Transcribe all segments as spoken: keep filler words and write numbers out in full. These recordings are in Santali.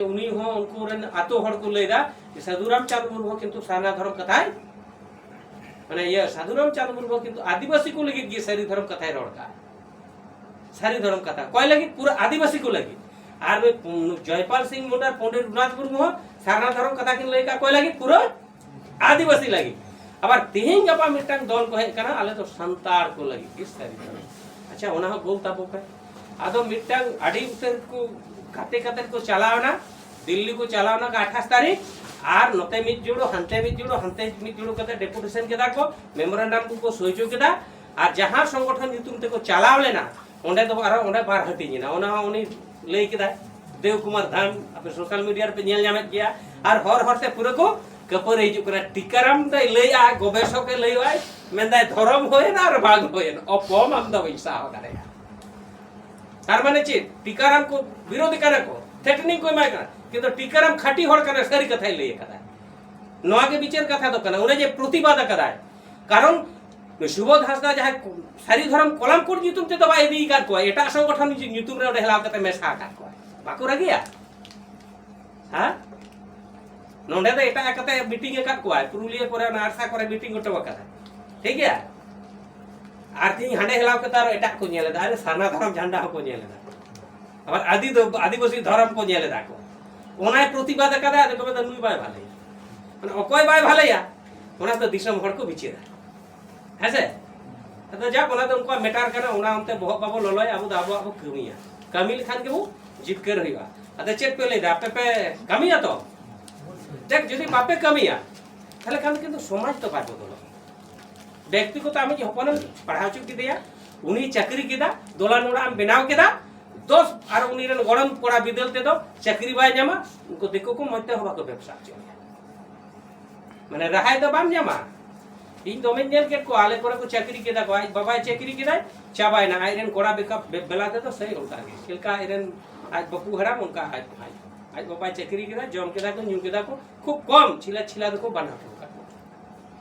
ᱩᱱᱤ ᱦᱚᱸ ᱩᱱᱠᱩ ᱨᱮᱱ ᱟᱛᱳ ᱦᱚᱲ ᱠᱚ ᱞᱟᱹᱭ ᱮᱫᱟ ᱡᱮ ᱥᱟᱹᱫᱷᱩ ᱨᱟᱢᱪᱟᱸᱫᱽ ᱢᱩᱨᱢᱩ ᱦᱚᱸ ᱠᱤᱱᱛᱩ ᱥᱟᱨᱱᱟ ᱫᱷᱚᱨᱚᱢ ᱠᱟᱛᱷᱟᱭ, ᱢᱟᱱᱮ ᱤᱭᱟᱹ ᱥᱟᱹᱫᱷᱩ ᱨᱟᱢᱪᱟᱸᱫᱽ ᱢᱩᱨᱢᱩ ᱦᱚᱸ ᱠᱤᱱᱛᱩ ᱟᱹᱫᱤᱵᱟᱹᱥᱤ ᱠᱚ ᱞᱟᱹᱜᱤᱫ ᱜᱮ ᱥᱟᱹᱨᱤ ᱫᱷᱚᱨᱚᱢ ᱠᱟᱛᱷᱟᱭ ᱨᱚᱲ ᱠᱟᱜᱼᱟ᱾ ᱥᱟᱹᱨᱤ ᱫᱷᱚᱨᱚᱢ ᱠᱟᱛᱷᱟ ᱚᱠᱚᱭ ᱞᱟᱹᱜᱤᱫ? ᱯᱩᱨᱟᱹ ᱟᱹᱫᱤᱵᱟᱹᱥᱤ ᱠᱚ ᱞᱟᱹᱜᱤᱫ᱾ ᱟᱨ ᱱᱩᱭ ᱯᱩ-, ᱡᱚᱭᱯᱟᱞ ᱥᱤᱝ ᱢᱩᱱᱰᱟ ᱟᱨ ᱯᱚᱱᱰᱤᱛ ᱨᱚᱜᱷᱩᱱᱟᱛᱷ ᱢᱩᱨᱢᱩ ᱦᱚᱸ ᱥᱟᱨᱱᱟ ᱫᱷᱚᱨᱚᱢ ᱠᱟᱛᱷᱟ ᱠᱤᱱ ᱞᱟᱹᱭ ᱠᱟᱜᱼᱟ ᱚᱠᱚᱭ ᱞᱟᱹᱜᱤᱫ? ᱯᱩᱨᱟᱹ ᱟᱹᱫᱤᱵᱟᱹᱥᱤ ᱞᱟᱹᱜᱤᱫ᱾ ᱟᱵᱟᱨ ᱛᱮᱦᱮᱧ ᱜᱟᱯᱟ ᱢᱤᱫᱴᱟᱝ ᱫᱚᱞ ᱠᱚ ᱦᱮᱡ ᱠᱟᱱᱟ, ᱟᱞᱮ ᱫᱚ ᱥᱟᱱᱛᱟᱲ ᱠᱚ ᱞᱟᱹᱜᱤᱫ ᱜᱮ ᱥᱟᱹᱨᱤ ᱫᱷᱚᱨᱚᱢ᱾ ᱟᱪᱪᱷᱟ, ᱚᱱᱟ ᱦᱚᱸ ᱜᱳᱞ ᱛᱟᱵᱚ ᱯᱮ᱾ ᱟᱫᱚ ᱢᱤᱫᱴᱟᱝ ᱟᱹᱰᱤ ᱩᱛᱟᱹᱨ ᱠᱚ ᱜᱟᱛᱮ ᱠᱟᱛᱮ ᱠᱚ ᱪᱟᱞᱟᱣ ᱮᱱᱟ, ᱫᱤᱞᱞᱤ ᱠᱚ ᱪᱟᱞᱟᱣ ᱮᱱᱟ ᱟᱴᱷᱟᱥ ᱛᱟᱹᱨᱤᱠᱷ, ᱟᱨ ᱱᱚᱛᱮ ᱢᱤᱫ ᱡᱩᱲᱩ, ᱦᱟᱱᱛᱮ ᱢᱤᱫ ᱡᱩᱲᱩ, ᱦᱟᱱᱛᱮ ᱢᱤᱫ ᱡᱩᱲᱩ ᱠᱟᱛᱮ ᱰᱮᱯᱩᱴᱮᱥᱚᱱ ᱠᱮᱫᱟ ᱠᱚ, ᱢᱮᱢᱳᱨᱮᱱᱰᱟᱢ ᱠᱚᱠᱚ ᱥᱳᱭ ᱦᱚᱪᱚ ᱠᱮᱫᱟ᱾ ᱟᱨ ᱡᱟᱦᱟᱸ ᱥᱚᱝᱜᱚᱴᱷᱚᱱ ᱧᱩᱛᱩᱢ ᱛᱮᱠᱚ ᱪᱟᱞᱟᱣ ᱞᱮᱱᱟ, ᱚᱸᱰᱮ ᱫᱚ ᱟᱨᱚ ᱚᱸᱰᱮ ᱵᱟᱨ ᱦᱟᱹᱴᱤᱧ ᱮᱱᱟ᱾ ᱚᱱᱟ ᱦᱚᱸ ᱩᱱᱤ ᱞᱟᱹᱭ ᱠᱮᱫᱟᱭ, ᱫᱮᱣ ᱠᱩᱢᱟᱨ ᱫᱷᱟᱱ, ᱟᱯᱮ ᱥᱳᱥᱟᱞ ᱢᱤᱰᱤᱭᱟ ᱨᱮᱯᱮ ᱧᱮᱞ ᱧᱟᱢᱮᱫ ᱜᱮᱭᱟ᱾ ᱟᱨ ᱦᱚᱨ ᱦᱚᱨ ᱛᱮ ᱯᱩᱨᱟᱹ ᱠᱚ ᱠᱟᱹᱯᱟᱹᱨᱤ ᱦᱤᱡᱩᱜ ᱠᱟᱱᱟ, ᱴᱤᱠᱟᱨᱟᱢ ᱫᱚᱭ ᱞᱟᱹᱭᱟ, ᱜᱚᱵᱮᱥᱚᱠ ᱮ ᱞᱟᱹᱭᱟᱭ, ᱢᱮᱱᱫᱟᱭ ᱫᱷᱚᱨᱚᱢ ᱦᱩᱭᱮᱱᱟ ᱟᱨ ᱵᱟᱝ ᱦᱩᱭᱮᱱᱟ, ᱚᱯᱚᱢᱟᱱ ᱫᱚ ᱵᱟᱹᱧ ᱥᱟᱦᱟᱣ ᱫᱟᱲᱮᱭᱟᱜᱼᱟ᱾ ᱛᱟᱨ ᱢᱟᱱᱮ ᱪᱮᱫ? ᱴᱤᱠᱟᱨᱟᱢ ᱠᱚ ᱵᱤᱨᱳᱫᱷ ᱠᱟᱱᱟ ᱠᱚ, ᱛᱷᱨᱮᱴᱱᱤᱝ ᱠᱚ ᱮᱢᱟᱭ ᱠᱟᱱᱟ, ᱠᱤᱱᱛᱩ ᱴᱤᱠᱟᱨᱟᱢ ᱠᱷᱟᱹᱴᱤ ᱦᱚᱲ ᱠᱟᱱᱟᱭ, ᱥᱟᱹᱨᱤ ᱠᱟᱛᱷᱟᱭ ᱞᱟᱹᱭ ᱟᱠᱟᱫᱟ᱾ ᱱᱚᱣᱟ ᱜᱮ ᱵᱤᱪᱟᱹᱨ ᱠᱟᱛᱷᱟ ᱫᱚ ᱠᱟᱱᱟ, ᱚᱱᱮ ᱡᱮ ᱯᱨᱚᱛᱤᱵᱟᱫ ᱟᱠᱟᱫᱟᱭ᱾ ᱠᱟᱨᱚᱱ ᱱᱩᱭ ᱥᱩᱵᱳᱫᱷ ᱦᱟᱸᱥᱫᱟ ᱡᱟᱦᱟᱸᱭ ᱥᱟᱹᱨᱤ ᱫᱷᱚᱨᱚᱢ ᱠᱚᱞᱟᱢ ᱠᱳᱰ ᱧᱩᱛᱩᱢ ᱛᱮᱫᱚ ᱵᱟᱭ ᱤᱫᱤ ᱟᱠᱟᱫ ᱠᱚᱣᱟ, ᱮᱴᱟᱜ ᱥᱚᱝᱜᱚᱴᱷᱚᱱ ᱧᱩᱛᱩᱢ ᱨᱮ ᱚᱸᱰᱮ ᱦᱮᱞᱟᱣ ᱠᱟᱛᱮ ᱢᱮᱥᱟ ᱟᱠᱟᱫ ᱠᱚᱣᱟ, ᱵᱟᱠᱚ ᱨᱟᱹᱜᱤᱭᱟ? ᱦᱮᱸ? ᱱᱚᱰᱮ ᱫᱚ ᱮᱴᱟᱜ ᱠᱟᱛᱮ ᱢᱤᱴᱤᱝ ᱟᱠᱟᱫ ᱠᱚᱣᱟᱭ, ᱯᱩᱨᱩᱞᱤᱭᱟᱹ ᱠᱚᱨᱮ ᱚᱱᱟ ᱟᱨᱥᱟ ᱠᱚᱨᱮ ᱢᱤᱴᱤᱝ ᱦᱚᱴᱚ ᱟᱠᱟᱫᱟ, ᱴᱷᱤᱠ ᱜᱮᱭᱟ? ᱟᱨ ᱛᱤᱦᱤᱧ ᱦᱟᱸᱰᱮ ᱦᱮᱞᱟᱣ ᱠᱟᱛᱮ ᱟᱨᱚ ᱮᱴᱟᱜ ᱠᱚ ᱧᱮᱞ ᱮᱫᱟ, ᱟᱨᱮ ᱥᱟᱨᱱᱟ ᱫᱷᱚᱨᱚᱢ ᱡᱷᱟᱱᱰᱟ ᱦᱚᱸᱠᱚ ᱧᱮᱞ ᱮᱫᱟ, ᱟᱵᱟᱨ ᱟᱹᱫᱤ ᱫᱚ ᱟᱹᱫᱤᱵᱟᱹᱥᱤ ᱫᱷᱚᱨᱚᱢ ᱠᱚ ᱧᱮᱞ ᱮᱫᱟ ᱠᱚ, ᱚᱱᱟᱭ ᱯᱨᱚᱛᱤᱵᱟᱫ ᱟᱠᱟᱫᱟ᱾ ᱟᱫᱚ ᱠᱚ ᱢᱮᱱᱫᱟ ᱱᱩᱭ ᱵᱟᱭ ᱵᱷᱟᱞᱮᱭᱟ, ᱢᱟᱱᱮ ᱚᱠᱚᱭ ᱵᱟᱭ ᱵᱷᱟᱞᱮᱭᱟ ᱚᱱᱟ ᱫᱚ ᱫᱤᱥᱚᱢ ᱦᱚᱲ ᱠᱚ ᱵᱤᱪᱟᱹᱨᱟ, ᱦᱮᱸ ᱥᱮ? ᱟᱫᱚ ᱡᱟᱠ, ᱚᱱᱟ ᱫᱚ ᱩᱱᱠᱩᱣᱟᱜ ᱢᱮᱴᱟᱨ ᱠᱟᱱᱟ, ᱚᱱᱟ ᱚᱱᱛᱮ ᱵᱚᱦᱚᱜ ᱵᱟᱵᱚ ᱞᱚᱞᱚᱭᱟ, ᱟᱵᱚ ᱫᱚ ᱟᱵᱚᱣᱟᱜ ᱵᱚ ᱠᱟᱹᱢᱤᱭᱟ, ᱠᱟᱹᱢᱤ ᱞᱮᱠᱷᱟᱱ ᱜᱮᱵᱚ ᱡᱤᱛᱠᱟᱹᱨ ᱦᱩᱭᱩᱜᱼᱟ᱾ ᱟᱫᱚ ᱪᱮᱫ ᱯᱮ ᱞᱟᱹᱭᱫᱟ, ᱟᱯᱮ ᱯᱮ ᱠᱟᱹᱢᱤᱭᱟ ᱛᱚ? ᱫᱮᱠ, ᱡᱩᱫᱤ ᱵᱟᱯᱮ ᱠᱟᱹᱢᱤᱭᱟ ᱛᱟᱦᱞᱮ ᱠᱷᱟᱱ ᱫᱚ ᱠᱤᱱᱛᱩ ᱥᱚᱢᱟᱡᱽ ᱫᱚ ᱵᱟᱭ ᱵᱚᱫᱚᱞᱚᱜᱼᱟ᱾ ᱵᱮᱠᱛᱤᱜᱚᱛᱚ ᱟᱢᱤᱡ ᱦᱚᱯᱚᱱᱮᱢ ᱯᱟᱲᱦᱟᱣ ᱦᱚᱪᱚ ᱠᱮᱫᱮᱭᱟ, ᱩᱱᱤ ᱪᱟᱹᱠᱨᱤ ᱠᱮᱫᱟ, ᱫᱚᱞᱟᱱ ᱚᱲᱟᱜ ᱮᱢ ᱵᱮᱱᱟᱣ ᱠᱮᱫᱟ, ᱫᱚᱥ ᱟᱨ ᱩᱱᱤ ᱨᱮᱱ ᱜᱚᱲᱚᱢ ᱠᱚᱲᱟ ᱵᱤᱫᱟᱹᱞ ᱛᱮᱫᱚ ᱪᱟᱹᱠᱨᱤ ᱵᱟᱭ ᱧᱟᱢᱟ, ᱩᱱᱠᱩ ᱫᱤᱠᱩ ᱠᱚ ᱢᱚᱡᱽ ᱛᱮ ᱦᱚᱸ ᱵᱟᱠᱚ ᱵᱮᱵᱽᱥᱟ ᱦᱚᱪᱚᱭᱟ᱾ ᱢᱟᱱᱮ ᱨᱟᱦᱟᱭ ᱫᱚ ᱵᱟᱢ ᱧᱟᱢᱟ᱾ ᱤᱧ ᱫᱚᱢᱮᱧ ᱧᱮᱞ ᱠᱮᱫ ᱠᱚᱣᱟ, ᱟᱞᱮ ᱠᱚᱨᱮ ᱠᱚ ᱪᱟᱹᱠᱨᱤ ᱠᱮᱫᱟ ᱠᱚ, ᱟᱡ ᱵᱟᱵᱟᱭ ᱪᱟᱹᱠᱨᱤ ᱠᱮᱫᱟᱭ, ᱪᱟᱵᱟᱭᱮᱱᱟ᱾ ᱟᱡ ᱨᱮᱱ ᱠᱚᱲᱟ ᱵᱮᱠᱟ-, ᱵᱮ-, ᱵᱮᱞᱟ ᱛᱮᱫᱚ ᱥᱮᱭ ᱚᱱᱠᱟ ᱜᱮ, ᱪᱮᱫ ᱞᱮᱠᱟ ᱟᱡ ᱨᱮᱱ ᱟᱡ ᱵᱟᱹᱯᱩ ᱦᱟᱲᱟᱢ ᱚᱱᱠᱟ ᱟᱡ, ᱟᱡ, ᱟᱡ ᱵᱟᱵᱟᱭ ᱪᱟᱹᱠᱨᱤ ᱠᱮᱫᱟ, ᱡᱚᱢ ᱠᱮᱫᱟ ᱠᱚ, ᱧᱩ ᱠᱮᱫᱟ ᱠᱚ, ᱠᱷᱩᱵ ᱠᱚᱢ ᱪᱷᱤᱞᱟ ᱪᱷᱤᱞᱟ ᱫᱚᱠᱚ ᱵᱟᱱᱟ ᱦᱚᱴᱚ ᱠᱟᱫ ᱠᱚᱣᱟ᱾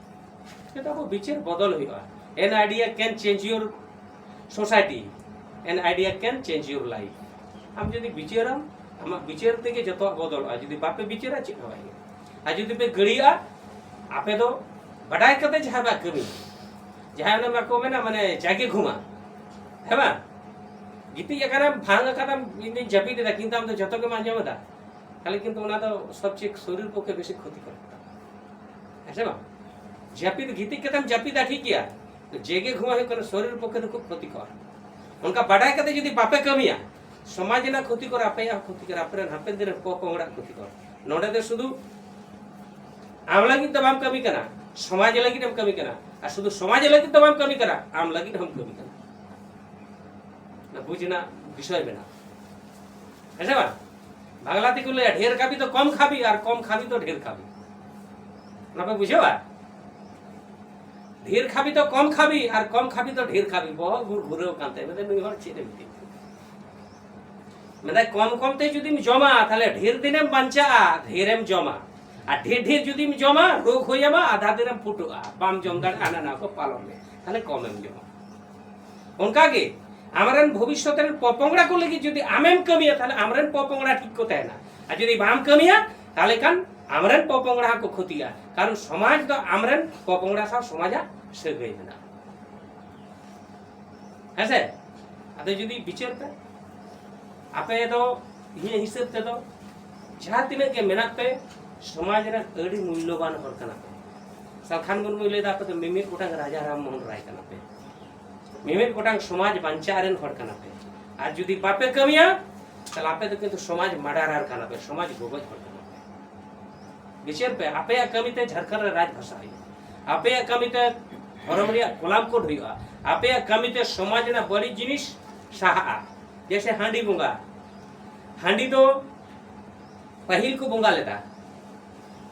ᱱᱤᱛᱚᱜ ᱟᱵᱚ ᱵᱤᱪᱟᱹᱨ ᱵᱚᱫᱚᱞ ᱦᱩᱭᱩᱜᱼᱟ᱾ An idea can change your society, an idea can change your life. ᱟᱢ ᱡᱩᱫᱤ ᱵᱤᱪᱟᱹᱨᱟᱢ, ᱟᱢᱟᱜ ᱵᱤᱪᱟᱹᱨ ᱛᱮᱜᱮ ᱡᱚᱛᱚᱣᱟᱜ ᱵᱚᱫᱚᱞᱚᱜᱼᱟ᱾ ᱡᱩᱫᱤ ᱵᱟᱯᱮ ᱵᱤᱪᱟᱹᱨᱟ, ᱪᱮᱫ ᱦᱚᱸ ᱵᱟᱭ ᱦᱩᱭᱩᱜᱼᱟ᱾ ᱟᱨ ᱡᱩᱫᱤ ᱯᱮ ᱜᱟᱹᱲᱤᱭᱟᱜᱼᱟ, ᱟᱯᱮ ᱫᱚ ᱵᱟᱰᱟᱭ ᱠᱟᱛᱮ ᱡᱟᱦᱟᱸ ᱵᱟᱝ ᱠᱟᱹᱢᱤ, ᱡᱟᱦᱟᱸᱭ ᱚᱱᱮ ᱵᱟᱠᱚ ᱢᱮᱱᱟ, ᱢᱟᱱᱮ, ᱡᱟᱜᱮ ᱜᱷᱩᱢᱟ, ᱦᱮᱸ ᱵᱟᱝ? ᱜᱤᱛᱤᱡ ᱟᱠᱟᱱᱟᱢ, ᱵᱷᱟᱝ ᱟᱠᱟᱫᱟᱢ, ᱤᱧ ᱫᱚᱧ ᱡᱟᱹᱯᱤᱫ ᱮᱫᱟ, ᱠᱤᱱᱛᱩ ᱟᱢ ᱫᱚ ᱡᱚᱛᱚ ᱜᱮᱢ ᱟᱸᱡᱚᱢ ᱮᱫᱟ, ᱛᱟᱦᱞᱮ ᱠᱤᱱᱛᱩ ᱚᱱᱟ ᱫᱚ ᱥᱚᱵᱪᱮᱭᱮ ᱥᱚᱨᱤᱨ ᱯᱚᱠᱠᱷᱮ ᱵᱮᱥᱤ ᱠᱷᱚᱛᱤᱠᱚᱨ, ᱦᱮᱸ ᱥᱮ ᱵᱟᱝ? ᱡᱟᱹᱯᱤᱫ, ᱜᱤᱛᱤᱡ ᱠᱟᱛᱮᱢ ᱡᱟᱹᱯᱤᱫᱟ, ᱴᱷᱤᱠ ᱜᱮᱭᱟ, ᱛᱚ ᱡᱮᱜᱮ ᱜᱷᱩᱢᱟ ᱦᱩᱭᱩᱜ ᱠᱟᱱᱟ ᱥᱚᱨᱤᱨ ᱯᱚᱠᱠᱷᱮ ᱫᱚ ᱠᱷᱩᱵ ᱠᱷᱚᱛᱤᱠᱚᱨ᱾ ᱚᱱᱠᱟ ᱵᱟᱰᱟᱭ ᱠᱟᱛᱮ ᱡᱩᱫᱤ ᱵᱟᱯᱮ ᱠᱟᱹᱢᱤᱭᱟ, ᱥᱚᱢᱟᱡᱽ ᱨᱮᱱᱟᱜ ᱠᱷᱚᱛᱤᱠᱚᱨ, ᱟᱯᱮᱭᱟᱜ ᱦᱚᱸ ᱠᱷᱚᱛᱤᱠᱚᱨ, ᱟᱯᱮᱨᱮᱱ ᱦᱟᱯᱮᱱ ᱫᱤᱱ ᱨᱮᱱ ᱯᱚᱼᱯᱚᱝᱲᱟᱜ ᱠᱷᱚᱛᱤᱠᱚᱨ᱾ ᱱᱚᱰᱮ ᱫᱚ ᱥᱩᱫᱷᱩ ᱟᱢ ᱞᱟᱹᱜᱤᱫ ᱫᱚ ᱵᱟᱢ ᱠᱟᱹᱢᱤ ᱠᱟᱱᱟ, ᱥᱚᱢᱟᱡᱽ ᱞᱟᱹᱜᱤᱫ ᱮᱢ ᱠᱟᱹᱢᱤ ᱠᱟᱱᱟ᱾ ᱟᱨ ᱥᱩᱫᱷᱩ ᱥᱚᱢᱟᱡᱽ ᱞᱟᱹᱜᱤᱫ ᱫᱚ ᱵᱟᱢ ᱠᱟᱹᱢᱤ ᱠᱟᱱᱟ, ᱟᱢ ᱞᱟᱹᱜᱤᱫ ᱦᱚᱸᱢ ᱠᱟᱹᱢᱤ ᱠᱟᱱᱟ᱾ ᱚᱱᱟ ᱵᱩᱡᱽ ᱨᱮᱱᱟᱜ ᱵᱤᱥᱚᱭ ᱢᱮᱱᱟᱜᱼᱟ, ᱦᱮᱸ ᱥᱮ ᱵᱟᱝ? ᱵᱟᱝᱞᱟ ᱛᱮᱠᱚ ᱞᱟᱹᱭᱟ, "ᱰᱷᱮᱨ ᱠᱟᱹᱢᱤ ᱫᱚ ᱠᱚᱢ ᱠᱷᱟᱵᱤ ᱟᱨ ᱠᱚᱢ ᱠᱷᱟᱵᱤ ᱫᱚ ᱰᱷᱮᱨ ᱠᱟᱹᱢᱤ᱾" ᱚᱱᱟ ᱯᱮ ᱵᱩᱡᱷᱟᱹᱣᱟ? ᱰᱷᱮᱨ ᱠᱷᱟᱵᱤ ᱫᱚ ᱠᱚᱢ ᱠᱷᱟᱵᱤ ᱟᱨ ᱠᱚᱢ ᱠᱷᱟᱵᱤ ᱫᱚ ᱰᱷᱮᱨ ᱠᱷᱟᱵᱤ᱾ ᱵᱚᱦᱚᱜ ᱜᱩᱲ ᱜᱷᱩᱨᱟᱹᱣ ᱠᱟᱱ ᱛᱟᱭᱟ, ᱢᱮᱱᱫᱟᱭ, "ᱱᱩᱭ ᱦᱚᱲ ᱪᱮᱫ ᱮ ᱢᱮᱛᱟᱹᱧ ᱠᱟᱱᱟ?" ᱢᱮᱱᱫᱟᱭ, ᱠᱚᱢ ᱠᱚᱢ ᱛᱮ ᱡᱩᱫᱤᱢ ᱡᱚᱢᱟ, ᱛᱟᱦᱞᱮ ᱰᱷᱮᱨ ᱫᱤᱱᱮᱢ ᱵᱟᱧᱪᱟᱜᱼᱟ, ᱰᱷᱮᱨᱮᱢ ᱡᱚᱢᱟ᱾ ᱟᱨ ᱰᱷᱮᱨ ᱰᱷᱮᱨ ᱡᱩᱫᱤᱢ ᱡᱚᱢᱟ, ᱨᱳᱜᱽ ᱦᱩᱭ ᱟᱢᱟ, ᱟᱫᱷᱟ ᱫᱤᱱᱮᱢ ᱯᱷᱩᱴᱩᱜᱼᱟ, ᱵᱟᱢ ᱡᱚᱢ ᱫᱟᱲᱮᱭᱟᱜᱼᱟ, ᱦᱟᱱᱟ ᱱᱟᱣᱟ ᱠᱚ ᱯᱟᱞᱚᱱ ᱢᱮ, ᱛᱟᱦᱞᱮ ᱠᱚᱢᱮᱢ ᱡᱚᱢᱟ᱾ ᱚᱱᱠᱟᱜᱮ ᱟᱢᱨᱮᱱ ᱵᱷᱚᱵᱤᱥᱥᱚᱛ ᱨᱮᱱ ᱯᱚᱯᱚᱝᱲᱟ ᱠᱚ ᱞᱟᱹᱜᱤᱫ ᱡᱩᱫᱤ ᱟᱢᱮᱢ ᱠᱟᱹᱢᱤᱭᱟ, ᱛᱟᱦᱞᱮ ᱟᱢᱨᱮᱱ ᱯᱚᱯᱚᱝᱲᱟ ᱴᱷᱤᱠ ᱠᱚ ᱛᱟᱦᱮᱱᱟ᱾ ᱟᱨ ᱡᱩᱫᱤ ᱵᱟᱢ ᱠᱟᱹᱢᱤᱭᱟ, ᱛᱟᱦᱞᱮ ᱠᱷᱟᱱ ᱟᱢᱨᱮᱱ ᱯᱚᱯᱚᱝᱲᱟ ᱦᱚᱸᱠᱚ ᱠᱷᱚᱛᱤᱜᱼᱟ᱾ ᱠᱟᱨᱚᱱ ᱥᱚᱢᱟᱡᱽ ᱫᱚ ᱟᱢᱨᱮᱱ ᱯᱚᱯᱚᱝᱲᱟ ᱥᱟᱶ ᱥᱚᱢᱟᱡᱟᱜ ᱥᱟᱹᱜᱟᱹᱭ ᱢᱮᱱᱟᱜᱼᱟ, ᱦᱮᱸ ᱥᱮ? ᱟᱫᱚ ᱡᱩᱫᱤ ᱵᱤᱪᱟᱹᱨ ᱯᱮ, ᱟᱯᱮ ᱫᱚ, ᱤᱧᱟᱹᱜ ᱦᱤᱥᱟᱹᱵ ᱛᱮᱫᱚ, ᱡᱟᱦᱟᱸ ᱛᱤᱱᱟᱹᱜ ᱜᱮ ᱢᱮᱱᱟᱜ ᱯᱮ, ᱥᱚᱢᱟᱡᱽ ᱨᱮᱱ ᱟᱹᱰᱤ ᱢᱩᱞᱞᱚᱵᱟᱱ ᱦᱚᱲ ᱠᱟᱱᱟ ᱯᱮ᱾ ᱥᱟᱞᱠᱷᱟᱱ ᱢᱩᱨᱢᱩᱭ ᱞᱟᱹᱭᱫᱟ, "ᱟᱯᱮ ᱫᱚ ᱢᱤᱢᱤᱫ ᱜᱚᱴᱟᱝ ᱨᱟᱡᱟ ᱨᱟᱢ ᱢᱳᱦᱚᱱ ᱨᱟᱭ ᱠᱟᱱᱟ ᱯᱮ, ᱢᱤᱢᱤᱫ ᱜᱚᱴᱟᱝ ᱥᱚᱢᱟᱡᱽ ᱵᱟᱧᱪᱟᱣ ᱨᱮᱱ ᱦᱚᱲ ᱠᱟᱱᱟ ᱯᱮ, ᱟᱨ ᱡᱩᱫᱤ ᱵᱟᱯᱮ ᱠᱟᱹᱢᱤᱭᱟ, ᱛᱟᱦᱞᱮ ᱟᱯᱮ ᱫᱚ ᱠᱤᱱᱛᱩ ᱥᱚᱢᱟᱡᱽ ᱢᱟᱰᱟᱨᱟᱨ ᱠᱟᱱᱟ ᱯᱮ, ᱥᱚᱢᱟᱡᱽ ᱜᱚᱜᱚᱡ ᱦᱚᱲ ᱠᱟᱱᱟ ᱯᱮ᱾" ᱵᱤᱪᱟᱹᱨ ᱯᱮ, ᱟᱯᱮᱭᱟᱜ ᱠᱟᱹᱢᱤ ᱛᱮ ᱡᱷᱟᱲᱠᱷᱚᱸᱰ ᱨᱮ ᱨᱟᱡᱽ ᱵᱷᱟᱥᱟ ᱦᱩᱭᱩᱜᱼᱟ, ᱟᱯᱮᱭᱟᱜ ᱠᱟᱹᱢᱤ ᱛᱮ ᱫᱷᱚᱨᱚᱢ ᱨᱮᱭᱟᱜ ᱠᱚᱞᱟᱢ ᱠᱳᱰ ᱦᱩᱭᱩᱜᱼᱟ, ᱟᱯᱮᱭᱟᱜ ᱠᱟᱹᱢᱤ ᱛᱮ ᱥᱚᱢᱟᱡᱽ ᱨᱮᱱᱟᱜ ᱵᱟᱹᱲᱤᱡ ᱡᱤᱱᱤᱥ ᱥᱟᱦᱟᱜᱼᱟ᱾ ᱡᱮᱭᱥᱮ ᱦᱟᱺᱰᱤ ᱵᱚᱸᱜᱟ, ᱦᱟᱺᱰᱤ ᱫᱚ ᱯᱟᱹᱦᱤᱞ ᱠᱚ ᱵᱚᱸᱜᱟ ᱞᱮᱫᱟ,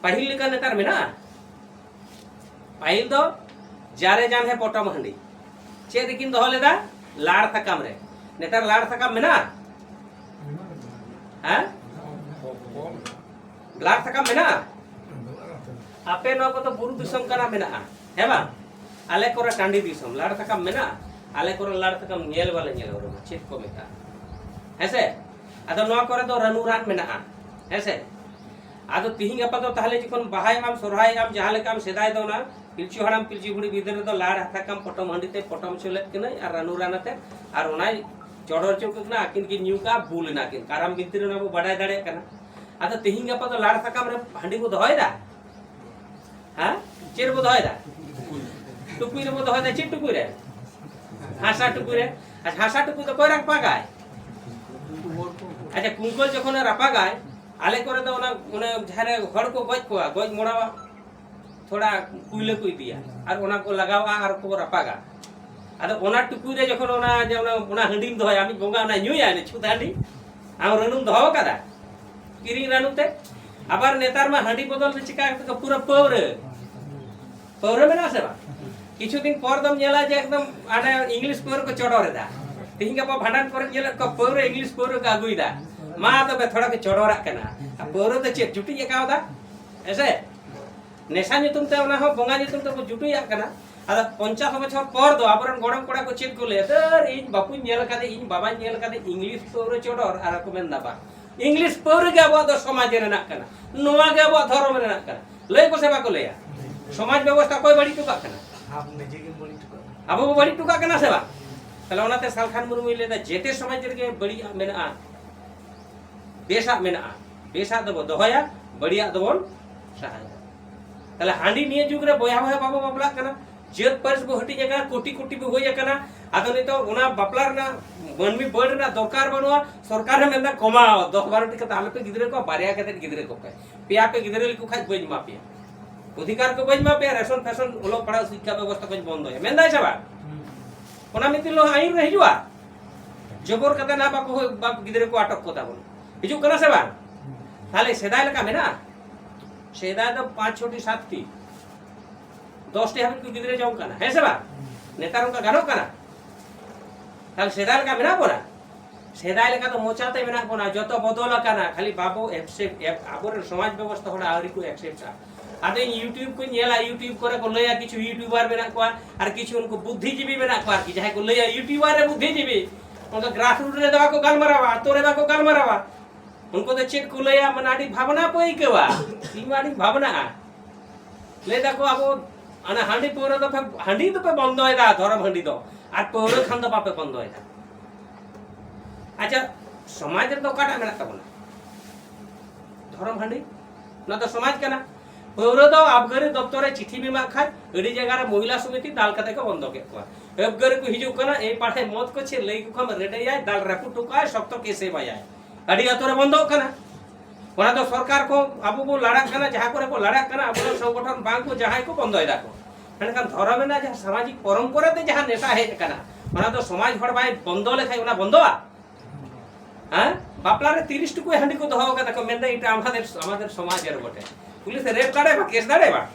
ᱯᱟᱹᱦᱤᱞ ᱞᱮᱠᱟ ᱱᱮᱛᱟᱨ ᱢᱮᱱᱟᱜᱼᱟ? ᱯᱟᱹᱦᱤᱞ ᱫᱚ ᱡᱟᱨᱮ ᱡᱟᱱᱦᱮ ᱯᱚᱴᱚᱢ ᱦᱟᱺᱰᱤ᱾ ᱪᱮᱫ ᱨᱮᱠᱤᱱ ᱫᱚᱦᱚ ᱞᱮᱫᱟ? ᱞᱟᱲ ᱥᱟᱠᱟᱢ ᱨᱮ᱾ ᱱᱮᱛᱟᱨ ᱞᱟᱲ ᱥᱟᱠᱟᱢ ᱢᱮᱱᱟᱜᱼᱟ? ᱦᱮᱸ? ᱞᱟᱲ ᱥᱟᱠᱟᱢ ᱢᱮᱱᱟᱜᱼᱟ? ᱟᱯᱮ ᱱᱚᱣᱟ ᱠᱚᱫᱚ ᱵᱩᱨᱩ ᱫᱤᱥᱚᱢ ᱠᱟᱱᱟ, ᱢᱮᱱᱟᱜᱼᱟ, ᱦᱮᱸ ᱵᱟᱝ? ᱟᱞᱮ ᱠᱚᱨᱮ ᱴᱟᱺᱰᱤ ᱫᱤᱥᱚᱢ, ᱞᱟᱲ ᱥᱟᱠᱟᱢ ᱢᱮᱱᱟᱜᱼᱟ? ᱟᱞᱮ ᱠᱚᱨᱮ ᱞᱟᱲ ᱥᱟᱠᱟᱢ ᱧᱮᱞ ᱵᱟᱞᱮ ᱧᱮᱞ ᱩᱨᱩᱢᱟ, ᱪᱮᱫ ᱠᱚ ᱢᱮᱛᱟᱜᱼᱟ, ᱦᱮᱸ ᱥᱮ? ᱟᱫᱚ ᱱᱚᱣᱟ ᱠᱚᱨᱮ ᱫᱚ ᱨᱟᱹᱱᱩ ᱨᱟᱱ ᱢᱮᱱᱟᱜᱼᱟ, ᱦᱮᱸ ᱥᱮ? ᱟᱫᱚ ᱛᱤᱦᱤᱧ ᱜᱟᱯᱟ ᱫᱚ ᱛᱟᱦᱞᱮ ᱡᱚᱠᱷᱚᱱ ᱵᱟᱦᱟᱭᱮᱫ ᱟᱢ, ᱥᱚᱨᱦᱟᱭᱮᱫ ᱟᱢ, ᱡᱟᱦᱟᱸ ᱞᱮᱠᱟ ᱟᱢ ᱥᱮᱫᱟᱭ ᱫᱚ ᱚᱱᱟ ᱯᱤᱞᱪᱩ ᱦᱟᱲᱟᱢ ᱯᱤᱞᱪᱩ ᱵᱩᱲᱦᱤ ᱵᱤᱫᱟᱹᱞ ᱨᱮᱫᱚ ᱞᱟᱲ ᱥᱟᱠᱟᱢ ᱯᱚᱴᱚᱢ ᱦᱟᱺᱰᱤ ᱛᱮ ᱯᱚᱴᱚᱢ ᱦᱚᱪᱚ ᱞᱮᱫ ᱠᱤᱱᱟᱹᱧ ᱟᱨ ᱨᱟᱹᱱᱩ ᱨᱟᱱ ᱟᱛᱮ, ᱟᱨ ᱚᱱᱟᱭ ᱪᱚᱰᱚᱨ ᱦᱚᱪᱚ ᱠᱮᱫ ᱠᱤᱱᱟ, ᱟᱹᱠᱤᱱ ᱠᱤᱱ ᱧᱩ ᱠᱟᱜᱼᱟ, ᱵᱩᱞ ᱮᱱᱟ ᱠᱤᱱ᱾ ᱠᱟᱨᱟᱢ ᱵᱤᱱᱛᱤ ᱨᱮ ᱚᱱᱟ ᱵᱚ ᱵᱟᱰᱟᱭ ᱫᱟᱲᱮᱭᱟᱜ ᱠᱟᱱᱟ᱾ ᱟᱫᱚ ᱛᱤᱦᱤᱧ ᱜᱟᱯᱟ ᱫᱚ ᱞᱟᱲ ᱥᱟᱠᱟᱢ ᱨᱮ ᱦᱟᱺᱰᱤ ᱵᱚ ᱫᱚᱦᱚᱭᱮᱫᱟ? ᱦᱮᱸ? ᱪᱮᱫ ᱨᱮᱵᱚ ᱫᱚᱦᱚᱭᱮᱫᱟ? ᱴᱩᱠᱩᱡ ᱨᱮᱵᱚ ᱫᱚᱦᱚᱭᱮᱫᱟ᱾ ᱪᱮᱫ ᱴᱩᱠᱩᱡ ᱨᱮ? ᱦᱟᱥᱟ ᱴᱩᱠᱩᱡ ᱨᱮ᱾ ᱟᱪᱪᱷᱟ, ᱦᱟᱥᱟ ᱴᱩᱠᱩᱡ ᱫᱚ ᱚᱠᱚᱭ ᱨᱟᱯᱟᱜᱟᱭ? ᱟᱪᱪᱷᱟ, ᱠᱩᱝᱠᱚᱞ ᱡᱚᱠᱷᱚᱱᱮ ᱨᱟᱯᱟᱜᱟᱭ, ᱟᱞᱮ ᱠᱚᱨᱮ ᱫᱚ ᱚᱱᱟ, ᱚᱱᱟ ᱡᱟᱦᱟᱸ ᱨᱮ ᱦᱚᱲ ᱠᱚ ᱜᱚᱡ ᱠᱚᱣᱟ, ᱜᱚᱡ ᱢᱚᱲᱟᱣᱟ, ᱛᱷᱚᱲᱟ ᱠᱩᱭᱞᱟᱹ ᱠᱚ ᱤᱫᱤᱭᱟ ᱟᱨ ᱚᱱᱟ ᱠᱚ ᱞᱟᱜᱟᱣᱟ ᱟᱨ ᱠᱚ ᱨᱟᱯᱟᱜᱟ᱾ ᱟᱫᱚ ᱚᱱᱟ ᱴᱩᱠᱩᱡ ᱨᱮ ᱡᱚᱠᱷᱚᱱ ᱚᱱᱟ, ᱡᱮ ᱚᱱᱟ, ᱚᱱᱟ ᱦᱟᱺᱰᱤᱢ ᱫᱚᱦᱚᱭᱟ, ᱟᱢᱤᱡ ᱵᱚᱸᱜᱟ ᱚᱱᱟ ᱧᱩᱭᱟᱭ, ᱚᱱᱟ ᱪᱷᱩᱛ ᱦᱟᱺᱰᱤ, ᱟᱢ ᱨᱟᱹᱱᱩᱢ ᱫᱚᱦᱚ ᱟᱠᱟᱫᱟ ᱠᱤᱨᱤᱧ ᱨᱟᱹᱱᱩ ᱛᱮ? ᱟᱵᱟᱨ ᱱᱮᱛᱟᱨ ᱢᱟ ᱦᱟᱺᱰᱤ ᱵᱚᱫᱚᱞ ᱛᱮ ᱪᱤᱠᱟ ᱠᱟᱛᱮ ᱠᱚ ᱯᱩᱨᱟᱹ ᱯᱟᱹᱣᱨᱟᱹ, ᱯᱟᱹᱣᱨᱟᱹ ᱢᱮᱱᱟᱜᱼᱟ ᱥᱮ ᱵᱟᱝ? ᱠᱤᱪᱷᱩ ᱫᱤᱱ ᱯᱚᱨ ᱫᱚᱢ ᱧᱮᱞᱟ ᱡᱮ ᱮᱠᱫᱚᱢ ᱦᱟᱱᱮ ᱤᱝᱞᱤᱥ ᱯᱟᱹᱣᱨᱟᱹ ᱠᱚ ᱪᱚᱰᱚᱨ ᱮᱫᱟ᱾ ᱛᱤᱦᱤᱧ ᱜᱟᱯᱟ ᱵᱷᱟᱸᱰᱟᱱ ᱠᱚᱨᱮ ᱧᱮᱞᱮᱫ ᱠᱚᱣᱟ ᱯᱟᱹᱣᱨᱟᱹ, ᱤᱝᱞᱤᱥ ᱯᱟᱹᱣᱨᱟᱹ ᱠᱚ ᱟᱹᱜᱩᱭᱮᱫᱟ᱾ ᱢᱟ ᱛᱚᱵᱮ ᱛᱷᱚᱲᱟ ᱠᱚ ᱪᱚᱰᱚᱨᱟᱜ ᱠᱟᱱᱟ᱾ ᱟᱨ ᱯᱟᱹᱣᱨᱟᱹ ᱫᱚ ᱪᱮᱫ ᱡᱩᱴᱤᱡ ᱟᱠᱟᱣᱫᱟ? ᱦᱮᱸ ᱥᱮ? ᱱᱮᱥᱟ ᱧᱩᱛᱩᱢ ᱛᱮ ᱚᱱᱟ ᱦᱚᱸ ᱵᱚᱸᱜᱟ ᱧᱩᱛᱩᱢ ᱛᱮᱵᱚ ᱡᱩᱴᱩᱡᱟᱜ ᱠᱟᱱᱟ᱾ ᱟᱫᱚ ᱯᱚᱧᱪᱟᱥ ᱵᱚᱪᱷᱚᱨ ᱯᱚᱨ ᱫᱚ ᱟᱵᱚᱨᱮᱱ ᱜᱚᱲᱚᱢ ᱠᱚᱲᱟ ᱠᱚ ᱪᱮᱫ ᱠᱚ ᱞᱟᱹᱭᱟ? ᱫᱟᱹᱨ, ᱤᱧ ᱵᱟᱹᱵᱩᱧ ᱧᱮᱞ ᱠᱟᱫᱮ, ᱤᱧ ᱵᱟᱵᱟᱧ ᱧᱮᱞ ᱠᱟᱫᱮ, ᱤᱝᱞᱤᱥ ᱯᱟᱹᱣᱨᱟᱹ ᱪᱚᱰᱚᱨ, ᱟᱨ ᱠᱚ ᱢᱮᱱᱫᱟ, ᱵᱟᱝ, ᱤᱝᱞᱤᱥ ᱯᱟᱹᱣᱨᱟᱹ ᱜᱮ ᱟᱵᱚᱣᱟᱜ ᱫᱚ ᱥᱚᱢᱟᱡᱽ ᱨᱮᱱᱟᱜ ᱠᱟᱱᱟ, ᱱᱚᱣᱟ ᱜᱮ ᱟᱵᱚᱣᱟᱜ ᱫᱷᱚᱨᱚᱢ ᱨᱮᱱᱟᱜ ᱠᱟᱱᱟ᱾ ᱞᱟᱹᱭ ᱠᱚ ᱥᱮ ᱵᱟᱠᱚ ᱞᱟᱹᱭᱟ? ᱥᱚᱢᱟᱡᱽ ᱵᱮᱵᱚᱥᱛᱷᱟ ᱚᱠᱚᱭ ᱵᱟᱹᱲᱤᱡ ᱦᱚᱴᱚ ᱠᱟᱜ ᱠᱟᱱᱟ? ᱟᱢ ᱱᱤᱡᱮ ᱜᱮᱢ ᱵᱟᱹᱲᱤᱡ ᱦᱚᱴᱚ ᱠᱟᱜ ᱠᱟᱱᱟ᱾ ᱟᱵᱚ ᱵᱚ ᱵᱟᱹᱲᱤᱡ ᱦᱚᱴᱚ ᱠᱟᱜ ᱠᱟᱱᱟ ᱥᱮ ᱵᱟᱝ? ᱛᱟᱦᱞᱮ ᱚᱱᱟᱛᱮ ᱥᱟᱞᱠᱷᱟᱱ ᱢᱩᱨᱢᱩᱭ ᱞᱟᱹᱭᱫᱟ, ᱡᱮᱛᱮ ᱥᱚᱢᱟᱡᱽ ᱨᱮᱜᱮ ᱵᱟᱹᱲᱤᱡᱟᱜ ᱢᱮᱱᱟᱜᱼᱟ, ᱵᱮᱥᱟᱜ ᱢᱮᱱᱟᱜᱼᱟ, ᱵᱮᱥᱟᱜ ᱫᱚᱵᱚ ᱫᱚᱦᱚᱭᱟ, ᱵᱟᱹᱲᱤᱡᱟᱜ ᱫᱚᱵᱚᱱ ᱥᱟᱦᱟᱭᱟ᱾ ᱛᱟᱦᱞᱮ ᱦᱟᱺᱰᱤ ᱱᱤᱭᱟᱹ ᱡᱩᱜᱽ ᱨᱮ ᱵᱚᱭᱦᱟ ᱵᱚᱭᱦᱟ ᱵᱟᱵᱚ ᱵᱟᱯᱞᱟᱜ ᱠᱟᱱᱟ, ᱡᱟᱹᱛ ᱯᱟᱹᱨᱤᱥ ᱵᱚ ᱦᱟᱹᱴᱤᱧ ᱟᱠᱟᱱᱟ, ᱠᱳᱴᱤ ᱠᱳᱴᱤ ᱵᱚ ᱦᱩᱭ ᱟᱠᱟᱱᱟ᱾ ᱟᱫᱚ ᱱᱤᱛᱚᱜ ᱚᱱᱟ ᱵᱟᱯᱞᱟ ᱨᱮᱱᱟᱜ ᱢᱟᱹᱱᱢᱤ ᱵᱟᱹᱲ ᱨᱮᱱᱟᱜ ᱫᱚᱨᱠᱟᱨ ᱵᱟᱹᱱᱩᱜᱼᱟ, ᱥᱚᱨᱠᱟᱨ ᱮ ᱢᱮᱱᱫᱟ ᱠᱚᱢᱟᱣ, ᱫᱚᱥ ᱵᱟᱨᱚ ᱴᱤ ᱠᱟᱛᱮ ᱟᱞᱚᱯᱮ ᱜᱤᱫᱽᱨᱟᱹ ᱠᱚᱣᱟ, ᱵᱟᱨᱭᱟ ᱠᱟᱛᱮ ᱜᱤᱫᱽᱨᱟᱹ ᱠᱚᱯᱮ, ᱯᱮᱭᱟ ᱯᱮ ᱜᱤᱫᱽᱨᱟᱹ ᱞᱮᱠᱚ ᱠᱷᱟᱡ ᱵᱟᱹᱧ ᱮᱢᱟ ᱯᱮᱭᱟ, ᱚᱫᱷᱤᱠᱟᱨ ᱠᱚ ᱵᱟᱹᱧ ᱮᱢᱟ ᱯᱮᱭᱟ, ᱨᱮᱥᱚᱱ ᱯᱷᱮᱥᱚᱱ, ᱚᱞᱚᱜ ᱯᱟᱲᱦᱟᱜ, ᱥᱤᱠᱠᱷᱟ ᱵᱮᱵᱚᱥᱛᱷᱟ ᱠᱚᱧ ᱵᱚᱱᱫᱚᱭᱟ, ᱢᱮᱱᱫᱟᱭ ᱥᱮ ᱵᱟᱝ? ᱚᱱᱟ ᱢᱤᱫ ᱫᱤᱱ ᱦᱤᱞᱳᱜ ᱟᱹᱭᱤᱱ ᱨᱮ ᱦᱤᱡᱩᱜᱼᱟ, ᱡᱚᱵᱚᱨ ᱠᱟᱛᱮ ᱱᱟ ᱵᱟᱠᱚ ᱦᱩᱭ-, ᱵᱟᱯ-, ᱜᱤᱫᱽᱨᱟᱹ ᱠᱚ ᱟᱴᱚᱠ ᱠᱚ ᱛᱟᱵᱚᱱ᱾ ᱦᱤᱡᱩᱜ ᱠᱟᱱᱟ ᱥᱮ ᱵᱟᱝ? ᱛᱟᱦᱞᱮ ᱥᱮᱫᱟᱭ ᱞᱮᱠᱟ ᱢᱮᱱᱟᱜᱼᱟ? ᱥᱮᱫᱟᱭ ᱫᱚ ᱯᱟᱸᱪ ᱪᱷᱚᱴᱤ ᱥᱟᱛᱴᱤ, ᱫᱚᱥᱴᱤ ᱦᱟᱹᱵᱤᱡ ᱠᱚ ᱜᱤᱫᱽᱨᱟᱹ ᱡᱚᱝ ᱠᱟᱱᱟ, ᱦᱮᱸ ᱥᱮ ᱵᱟᱝ? ᱱᱮᱛᱟᱨ ᱚᱱᱠᱟ ᱜᱟᱱᱚᱜ ᱠᱟᱱᱟ? ᱛᱟᱦᱞᱮ ᱥᱮᱫᱟᱭ ᱞᱮᱠᱟ ᱢᱮᱱᱟᱜ ᱵᱚᱱᱟ? ᱥᱮᱫᱟᱭ ᱞᱮᱠᱟ ᱫᱚ ᱢᱚᱪᱟᱛᱮ ᱢᱮᱱᱟᱜ ᱵᱚᱱᱟ, ᱡᱚᱛᱚ ᱵᱚᱫᱚᱞ ᱟᱠᱟᱱᱟ, ᱠᱷᱟᱹᱞᱤ ᱵᱟᱵᱚ accept, ᱮᱯ-, ᱟᱵᱚᱨᱮᱱ ᱥᱚᱢᱟᱡᱽ ᱵᱮᱵᱚᱥᱛᱷᱟ ᱦᱚᱲ ᱟᱹᱣᱨᱤ ᱠᱚ acceptᱟ᱾ ᱟᱫᱚ ᱤᱧ YouTube ᱠᱚᱧ ᱧᱮᱞᱟ, YouTube ᱠᱚᱨᱮ ᱠᱚ ᱞᱟᱹᱭᱟ, ᱠᱤᱪᱷᱩ YouTuber ᱢᱮᱱᱟᱜ ᱠᱚᱣᱟ ᱟᱨ ᱠᱤᱪᱷᱩ ᱩᱱᱠᱩ ᱵᱩᱫᱽᱫᱷᱤᱡᱤᱵᱤ ᱢᱮᱱᱟᱜ ᱠᱚᱣᱟ, ᱟᱨᱠᱤ ᱡᱟᱦᱟᱸᱭ ᱠᱚ ᱞᱟᱹᱭᱟ YouTuber ᱨᱮ ᱵᱩᱫᱽᱫᱷᱤᱡᱤᱵᱤ, ᱚᱱᱠᱟ ᱜᱨᱟᱥ ᱨᱩᱴ ᱨᱮᱫᱚ ᱵᱟᱠᱚ ᱜᱟᱞᱢᱟᱨᱟᱣᱟ, ᱟᱛᱳ ᱨᱮ ᱵᱟᱠᱚ ᱜᱟᱞᱢᱟᱨᱟᱣᱟ᱾ ᱩᱱᱠᱩ ᱫᱚ ᱪᱮᱫ ᱠᱚ ᱞᱟᱹᱭᱟ, ᱢᱟᱱᱮ ᱟᱹᱰᱤ ᱵᱷᱟᱵᱽᱱᱟ ᱠᱚ ᱟᱹᱭᱠᱟᱹᱣᱟ᱾ ᱤᱧ ᱢᱟ ᱟᱹᱰᱤᱧ ᱵᱷᱟᱵᱽᱱᱟᱜᱼᱟ᱾ ᱞᱟᱹᱭ ᱫᱟᱠᱚ ᱟᱵᱚ ᱚᱱᱟ ᱦᱟᱺᱰᱤ ᱯᱟᱹᱣᱨᱟᱹ ᱫᱚᱯᱮ, ᱦᱟᱺᱰᱤ ᱫᱚᱯᱮ ᱵᱚᱱᱫᱚᱭᱮᱫᱟ, ᱫᱷᱚᱨᱚᱢ ᱦᱟᱺᱰᱤ ᱫᱚ, ᱟᱨ ᱯᱟᱹᱣᱨᱟᱹ ᱠᱷᱟᱱ ᱫᱚ ᱵᱟᱯᱮ ᱵᱚᱱᱫᱚᱭᱮᱫᱟ᱾ ᱟᱪᱪᱷᱟ, ᱥᱚᱢᱟᱡᱽ ᱨᱮᱫᱚ ᱚᱠᱟᱴᱟᱜ ᱢᱮᱱᱟᱜ ᱛᱟᱵᱚᱱᱟ? ᱫᱷᱚᱨᱚᱢ ᱦᱟᱺᱰᱤ, ᱚᱱᱟ ᱫᱚ ᱥᱚᱢᱟᱡᱽ ᱠᱟᱱᱟ᱾ ᱯᱟᱹᱣᱨᱟᱹ ᱫᱚ ᱟᱵᱜᱟᱹᱨᱤ ᱫᱚᱯᱛᱚᱨ ᱨᱮ ᱪᱤᱴᱷᱤ ᱵᱮᱱ ᱮᱢᱟᱜ ᱠᱷᱟᱱ ᱟᱹᱰᱤ ᱡᱟᱭᱜᱟ ᱨᱮ ᱢᱚᱦᱤᱞᱟ ᱥᱚᱢᱤᱛᱤ ᱫᱟᱞ ᱠᱟᱛᱮ ᱠᱚ ᱵᱚᱱᱫᱚ ᱠᱮᱫ ᱠᱚᱣᱟ᱾ ᱟᱵᱜᱟᱹᱨᱤ ᱠᱚ ᱦᱤᱡᱩᱜ ᱠᱟᱱᱟ, ᱮᱭ ᱯᱟᱴᱷᱮ ᱢᱚᱛ ᱠᱚ ᱪᱮᱫ ᱞᱟᱹᱭ ᱠᱚ ᱠᱷᱟᱱ ᱨᱮᱰᱮᱭᱟᱭ, ᱫᱟᱞ ᱨᱟᱹᱯᱩᱫ ᱦᱚᱴᱚ ᱠᱟᱜᱼᱟᱭ, ᱥᱚᱠᱛᱚ ᱠᱮᱥ ᱮ ᱮᱢᱟᱭᱟᱭ᱾ ᱟᱹᱰᱤ ᱟᱛᱳ ᱨᱮ ᱵᱚᱱᱫᱚᱜ ᱠᱟᱱᱟ᱾ ᱚᱱᱟ ᱫᱚ ᱥᱚᱨᱠᱟᱨ ᱠᱚ, ᱟᱵᱚ ᱵᱚ ᱞᱟᱲᱟᱜ ᱠᱟᱱᱟ, ᱡᱟᱦᱟᱸ ᱠᱚᱨᱮ ᱠᱚ ᱞᱟᱲᱟᱜ ᱠᱟᱱᱟ, ᱟᱵᱚ ᱨᱮᱱ ᱥᱚᱝᱜᱚᱴᱷᱚᱱ ᱵᱟᱝ ᱠᱚ, ᱡᱟᱦᱟᱸᱭ ᱠᱚ ᱵᱚᱱᱫᱚᱭ ᱫᱟᱠᱚ᱾ ᱢᱮᱱᱠᱷᱟᱱ ᱫᱷᱚᱨᱚᱢ ᱨᱮᱱᱟᱜ ᱡᱟᱦᱟᱸ ᱥᱟᱢᱟᱡᱤᱠ ᱯᱚᱨᱚᱢᱯᱚᱨᱟ ᱛᱮ ᱡᱟᱦᱟᱸ ᱱᱮᱥᱟ ᱦᱮᱡ ᱟᱠᱟᱱᱟ, ᱚᱱᱟ ᱫᱚ ᱥᱚᱢᱟᱡᱽ ᱦᱚᱲ ᱵᱟᱭ ᱵᱚᱱᱫᱚ ᱞᱮᱠᱷᱟᱱ ᱚᱱᱟ ᱵᱚᱱᱫᱚᱜᱼᱟ? ᱦᱮᱸ? ᱵᱟᱯᱞᱟ ᱨᱮ ᱛᱤᱨᱤᱥ ᱴᱩᱠᱩᱡ ᱦᱟᱺᱰᱤ ᱠᱚ ᱫᱚᱦᱚ ᱟᱠᱟᱫᱟ ᱠᱚ, ᱢᱮᱱᱫᱟ ᱮᱴᱟ ᱟᱢᱟᱫᱮᱨ, ᱟᱢᱟᱫᱮᱨ ᱥᱚᱢᱟᱡᱽ ᱮᱨ ᱵᱚᱴᱮ᱾ ᱯᱩᱞᱤᱥ ᱮ ᱨᱮᱯ ᱫᱟᱲᱮᱭᱟᱜᱼᱟ, ᱠᱮᱥ ᱫᱟᱲᱮᱭᱟᱜᱼᱟ᱾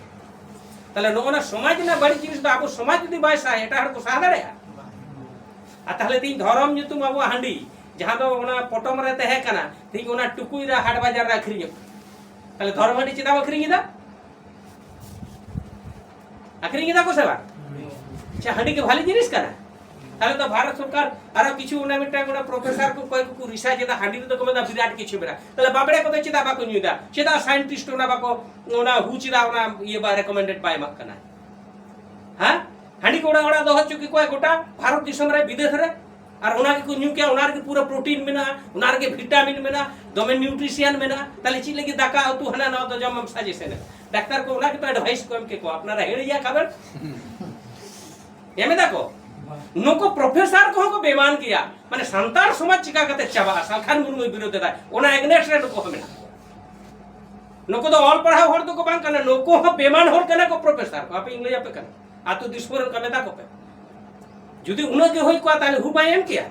ᱛᱟᱦᱞᱮ ᱱᱚᱜᱼᱚ ᱱᱟ ᱥᱚᱢᱟᱡᱽ ᱨᱮᱱᱟᱜ ᱵᱟᱹᱲᱤᱡ ᱡᱤᱱᱤᱥ ᱫᱚ ᱟᱵᱚ ᱥᱚᱢᱟᱡᱽ ᱡᱩᱫᱤ ᱵᱟᱭ ᱥᱟᱦᱟᱭᱟ, ᱮᱴᱟᱜ ᱦᱚᱲ ᱠᱚ ᱥᱟᱦᱟ ᱫᱟᱲᱮᱭᱟᱜᱼᱟ? ᱟᱨ ᱛᱟᱦᱞᱮ ᱛᱮᱦᱮᱧ ᱫᱷᱚᱨᱚᱢ ᱧᱩᱛᱩᱢ ᱟᱵᱚᱣᱟᱜ ᱦᱟᱺᱰᱤ, ᱡᱟᱦᱟᱸ ᱫᱚ ᱚᱱᱟ ᱯᱚᱴᱚᱢ ᱨᱮ ᱛᱟᱦᱮᱸ ᱠᱟᱱᱟ, ᱛᱮᱦᱮᱧ ᱚᱱᱟ ᱴᱩᱠᱩᱡ ᱨᱮ ᱦᱟᱴ ᱵᱟᱡᱟᱨ ᱨᱮ ᱟᱹᱠᱷᱨᱤᱧᱚᱜ ᱠᱟᱱᱟ᱾ ᱛᱟᱦᱞᱮ ᱫᱷᱚᱨᱚᱢ ᱦᱟᱺᱰᱤ ᱪᱮᱫᱟᱜ ᱮᱢ ᱟᱹᱠᱷᱨᱤᱧ ᱮᱫᱟ? ᱟᱹᱠᱷᱨᱤᱧ ᱮᱫᱟ ᱠᱚ ᱥᱮ ᱵᱟᱝ? ᱟᱪᱪᱷᱟ, ᱦᱟᱺᱰᱤ ᱜᱮ ᱵᱷᱟᱞᱤ ᱡᱤᱱᱤᱥ ᱠᱟᱱᱟ? ᱛᱟᱦᱞᱮ ᱫᱚ ᱵᱷᱟᱨᱚᱛ ᱥᱚᱨᱠᱟᱨ ᱟᱨᱚ ᱠᱤᱪᱷᱩ ᱚᱱᱟ ᱢᱤᱫᱴᱟᱝ ᱚᱱᱟ ᱯᱨᱚᱯᱷᱮᱥᱚᱨ ᱠᱚ ᱚᱠᱚᱭ ᱠᱚᱠᱚ ᱨᱤᱥᱟᱨᱪ ᱮᱫᱟ, ᱦᱟᱺᱰᱤ ᱨᱮᱫᱚ ᱠᱚ ᱢᱮᱱᱫᱟ ᱵᱤᱨᱟᱴ ᱠᱤᱪᱷᱩ ᱢᱮᱱᱟᱜᱼᱟ᱾ ᱛᱟᱦᱞᱮ ᱵᱟᱵᱲᱮ ᱠᱚᱫᱚ ᱪᱮᱫᱟᱜ ᱵᱟᱠᱚ ᱧᱩᱭᱫᱟ? ᱪᱮᱫᱟᱜ ᱥᱟᱭᱮᱱᱴᱤᱥᱴ ᱚᱱᱟ ᱵᱟᱠᱚ, ᱚᱱᱟ ᱦᱩ ᱪᱮᱫᱟᱜ ᱚᱱᱟ ᱤᱭᱟᱹ ᱵᱟᱭ ᱨᱮᱠᱚᱢᱮᱱᱰᱮᱰ ᱵᱟᱭ ᱮᱢᱟᱜ ᱠᱟᱱᱟ? ᱦᱮᱸ? ᱦᱟᱺᱰᱤ ᱠᱚ ᱚᱲᱟᱜ ᱚᱲᱟᱜ ᱫᱚᱦᱚ ᱦᱚᱪᱚ ᱠᱮᱠᱚᱣᱟ ᱜᱚᱴᱟ ᱵᱷᱟᱨᱚᱛ ᱫᱤᱥᱚᱢ ᱨᱮ, ᱵᱤᱫᱮᱥ ᱨᱮ᱾ ᱟᱨ ᱚᱱᱟ ᱜᱮᱠᱚ ᱧᱩ ᱠᱮᱭᱟ, ᱚᱱᱟ ᱨᱮᱜᱮ ᱯᱩᱨᱟᱹ ᱯᱨᱳᱴᱤᱱ ᱢᱮᱱᱟᱜᱼᱟ, ᱚᱱᱟ ᱨᱮᱜᱮ ᱵᱷᱤᱴᱟᱢᱤᱱ ᱢᱮᱱᱟᱜᱼᱟ, ᱫᱚᱢᱮ ᱱᱤᱭᱩᱴᱨᱤᱥᱤᱭᱟᱱ ᱢᱮᱱᱟᱜᱼᱟ᱾ ᱛᱟᱦᱞᱮ ᱪᱮᱫ ᱞᱟᱹᱜᱤᱫ ᱫᱟᱠᱟ ᱩᱛᱩ ᱦᱟᱱᱟ ᱱᱟᱣᱟ ᱫᱚ ᱡᱚᱢ ᱮᱢ ᱥᱟᱡᱮᱥ ᱮᱱᱟ? ᱰᱟᱠᱛᱟᱨ ᱠᱚ ᱚᱱᱟ ᱜᱮᱛᱚ ᱮᱰᱵᱷᱟᱭᱤᱥ ᱠᱚ ᱮᱢ ᱠᱮᱠᱚᱣᱟ, ᱟᱯᱱᱟᱨᱟ ᱦᱤᱲᱤᱭᱟ ᱠᱷᱟᱵᱮᱱ᱾ ᱮᱢ ᱮᱫᱟ ᱠᱚ? ᱱᱩᱠᱩ ᱯᱨᱚᱯᱷᱮᱥᱚᱨ ᱠᱚᱦᱚᱸ ᱠᱚ ᱵᱮᱢᱟᱱ ᱜᱮᱭᱟ᱾ ᱢᱟᱱᱮ ᱥᱟᱱᱛᱟᱲ ᱥᱚᱢᱟᱡᱽ ᱪᱤᱠᱟ ᱠᱟᱛᱮ ᱪᱟᱵᱟᱜᱼᱟ? ᱥᱟᱞᱠᱷᱟᱱ ᱢᱩᱨᱢᱩᱭ ᱵᱤᱨᱳᱫᱷ ᱮᱫᱟ, ᱚᱱᱟ ᱮᱜᱽᱱᱮᱥᱴ ᱨᱮ ᱱᱩᱠᱩ ᱦᱚᱸ ᱢᱮᱱᱟᱜ ᱠᱚᱣᱟ᱾ ᱱᱩᱠᱩ ᱫᱚ ᱚᱞ ᱯᱟᱲᱦᱟᱣ ᱦᱚᱲ ᱫᱚᱠᱚ ᱵᱟᱝ ᱠᱟᱱᱟ, ᱱᱩᱠᱩ ᱦᱚᱸ ᱵᱮᱢᱟᱱ ᱦᱚᱲ ᱠᱟᱱᱟ ᱠᱚ ᱯᱨᱚᱯᱷᱮᱥᱚᱨ ᱠᱚ᱾ ᱟᱯᱮ ᱤᱧ ᱞᱟᱹᱭ ᱟᱯᱮ ᱠᱟᱱᱟ, ᱟᱛᱳ ᱫᱤᱥᱚᱢ ᱨᱮ ᱚᱱᱠᱟ ᱢᱮᱛᱟ ᱠᱚᱯᱮ᱾ ᱡᱩᱫᱤ ᱩᱱᱟᱹᱜ ᱜᱮ ᱦᱩᱭ ᱠᱚᱜᱼᱟ, ᱛᱟᱦᱞᱮ ᱦᱩ ᱵᱟᱭ ᱮᱢ ᱠᱮᱭᱟ?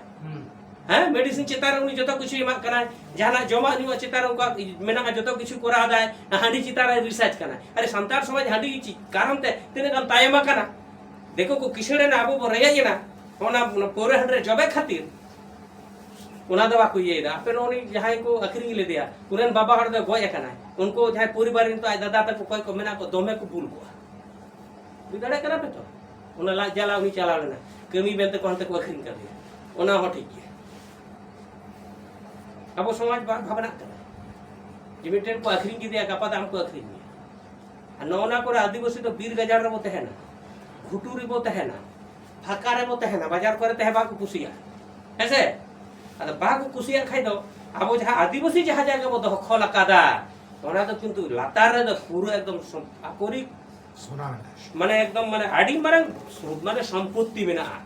ᱦᱮᱸ, ᱢᱮᱰᱤᱥᱤᱱ ᱪᱮᱛᱟᱱ ᱨᱮ ᱩᱱᱤ ᱡᱚᱛᱚ ᱠᱤᱪᱷᱩᱭ ᱮᱢᱟᱜ ᱠᱟᱱᱟᱭ, ᱡᱟᱦᱟᱱᱟᱜ ᱡᱚᱢᱟᱜ ᱧᱩᱣᱟᱜ ᱪᱮᱛᱟᱱ ᱨᱮ ᱚᱱᱠᱟ ᱢᱮᱱᱟᱜᱼᱟ, ᱡᱚᱛᱚ ᱠᱤᱪᱷᱩ ᱠᱚᱨᱟᱣ ᱫᱟᱭ, ᱦᱟᱺᱰᱤ ᱪᱮᱛᱟᱱ ᱨᱮ ᱨᱤᱥᱟᱨᱪ ᱠᱟᱱᱟᱭ᱾ ᱟᱨᱮ, ᱥᱟᱱᱛᱟᱲ ᱥᱚᱢᱟᱡᱽ ᱦᱟᱺᱰᱤ ᱪᱮ-, ᱠᱟᱨᱚᱱ ᱛᱮ ᱛᱤᱱᱟᱹᱜ ᱜᱟᱱ ᱛᱟᱭᱚᱢ ᱟᱠᱟᱱᱟ? ᱫᱤᱠᱩ ᱠᱚ ᱠᱤᱥᱟᱹᱬ ᱮᱱᱟ, ᱟᱵᱚ ᱵᱚ ᱨᱮᱸᱜᱮᱡ ᱮᱱᱟ, ᱚᱱᱟ, ᱚᱱᱟ ᱯᱟᱹᱣᱨᱟᱹ ᱦᱟᱺᱰᱤ ᱨᱮ ᱡᱚᱵᱮ ᱠᱷᱟᱹᱛᱤᱨ᱾ ᱚᱱᱟ ᱫᱚ ᱵᱟᱠᱚ ᱤᱭᱟᱹᱭᱮᱫᱟ᱾ ᱟᱯᱮ ᱱᱚᱜᱼᱚ ᱱᱩᱭ ᱡᱟᱦᱟᱸᱭ ᱠᱚ ᱟᱹᱠᱷᱨᱤᱧ ᱞᱮᱫᱮᱭᱟ, ᱩᱱᱤ ᱨᱮᱱ ᱵᱟᱵᱟ ᱦᱚᱲ ᱫᱚ ᱜᱚᱡ ᱟᱠᱟᱱᱟᱭ᱾ ᱩᱱᱠᱩ ᱡᱟᱦᱟᱸᱭ ᱯᱚᱨᱤᱵᱟᱨ ᱨᱮᱱ ᱱᱤᱛᱚᱜ ᱟᱡ ᱫᱟᱫᱟ ᱛᱟᱠᱚ ᱚᱠᱚᱭ ᱠᱚ ᱢᱮᱱᱟᱜ ᱠᱚ, ᱫᱚᱢᱮ ᱠᱚ ᱵᱩᱞ ᱠᱚᱜᱼᱟ᱾ ᱵᱩᱡᱽ ᱫᱟᱲᱮᱭᱟᱜ ᱠᱟᱱᱟ ᱯᱮ ᱛᱚ? ᱚᱱᱟ ᱞᱟᱡ ᱡᱟᱞᱟ ᱩᱱᱤ ᱪᱟᱞᱟᱣ ᱞᱮᱱᱟ ᱠᱟᱹᱢᱤ ᱢᱮᱱᱛᱮ ᱠᱚ ᱦᱟᱱᱛᱮ ᱠᱚ ᱟᱹᱠᱷᱨᱤᱧ ᱠᱟᱫᱮᱭᱟ᱾ ᱚᱱᱟ ᱦᱚᱸ ᱴᱷᱤᱠ ᱜᱮᱭᱟ᱾ ᱟᱵᱚ ᱥᱚᱢᱟᱡᱽ ᱵᱟᱝ ᱵᱷᱟᱵᱽᱱᱟᱜ ᱠᱟᱱᱟ ᱡᱮ ᱢᱤᱫᱴᱮᱱ ᱠᱚ ᱟᱹᱠᱷᱨᱤᱧ ᱠᱮᱫᱮᱭᱟ, ᱜᱟᱯᱟ ᱫᱚ ᱟᱢ ᱠᱚ ᱟᱹᱠᱷᱨᱤᱧ ᱢᱮᱭᱟ᱾ ᱟᱨ ᱱᱚᱜᱼᱚ ᱱᱟ ᱠᱚᱨᱮ ᱟᱹᱫᱤᱵᱟᱹᱥᱤ ᱫᱚ ᱵᱤᱨ ᱜᱟᱡᱟᱲ ᱨᱮᱵᱚ ᱛᱟᱦᱮᱱᱟ, ᱜᱷᱩᱴᱩ ᱨᱮᱵᱚ ᱛᱟᱦᱮᱱᱟ, ᱯᱷᱟᱸᱠᱟ ᱨᱮᱵᱚ ᱛᱟᱦᱮᱱᱟ, ᱵᱟᱡᱟᱨ ᱠᱚᱨᱮ ᱛᱟᱦᱮᱸ ᱵᱟᱠᱚ ᱠᱩᱥᱤᱭᱟᱜᱼᱟ, ᱦᱮᱸ ᱥᱮ? ᱟᱫᱚ ᱵᱟᱠᱚ ᱠᱩᱥᱤᱭᱟᱜ ᱠᱷᱟᱡ ᱫᱚ ᱟᱵᱚ ᱡᱟᱦᱟᱸ ᱟᱹᱫᱤᱵᱟᱹᱥᱤ ᱡᱟᱦᱟᱸ ᱡᱟᱭᱜᱟ ᱵᱚ ᱫᱚᱠᱷᱚᱞ ᱟᱠᱟᱫᱟ, ᱚᱱᱟ ᱫᱚ ᱠᱤᱱᱛᱩ ᱞᱟᱛᱟᱨ ᱨᱮᱫᱚ ᱯᱩᱨᱟᱹ ᱮᱠᱫᱚᱢ ᱥᱚᱢ-, ᱟᱠᱚᱨᱤᱠ ᱥᱚᱱᱟ ᱢᱮᱱᱟᱜᱼᱟ᱾ ᱢᱟᱱᱮ ᱮᱠᱫᱚᱢ ᱢᱟᱱᱮ ᱟᱹᱰᱤ ᱢᱟᱨᱟᱝ ᱥᱚ-, ᱢᱟᱱᱮ ᱥᱚᱢᱯᱚᱛᱛᱤ ᱢᱮᱱᱟᱜᱼᱟ᱾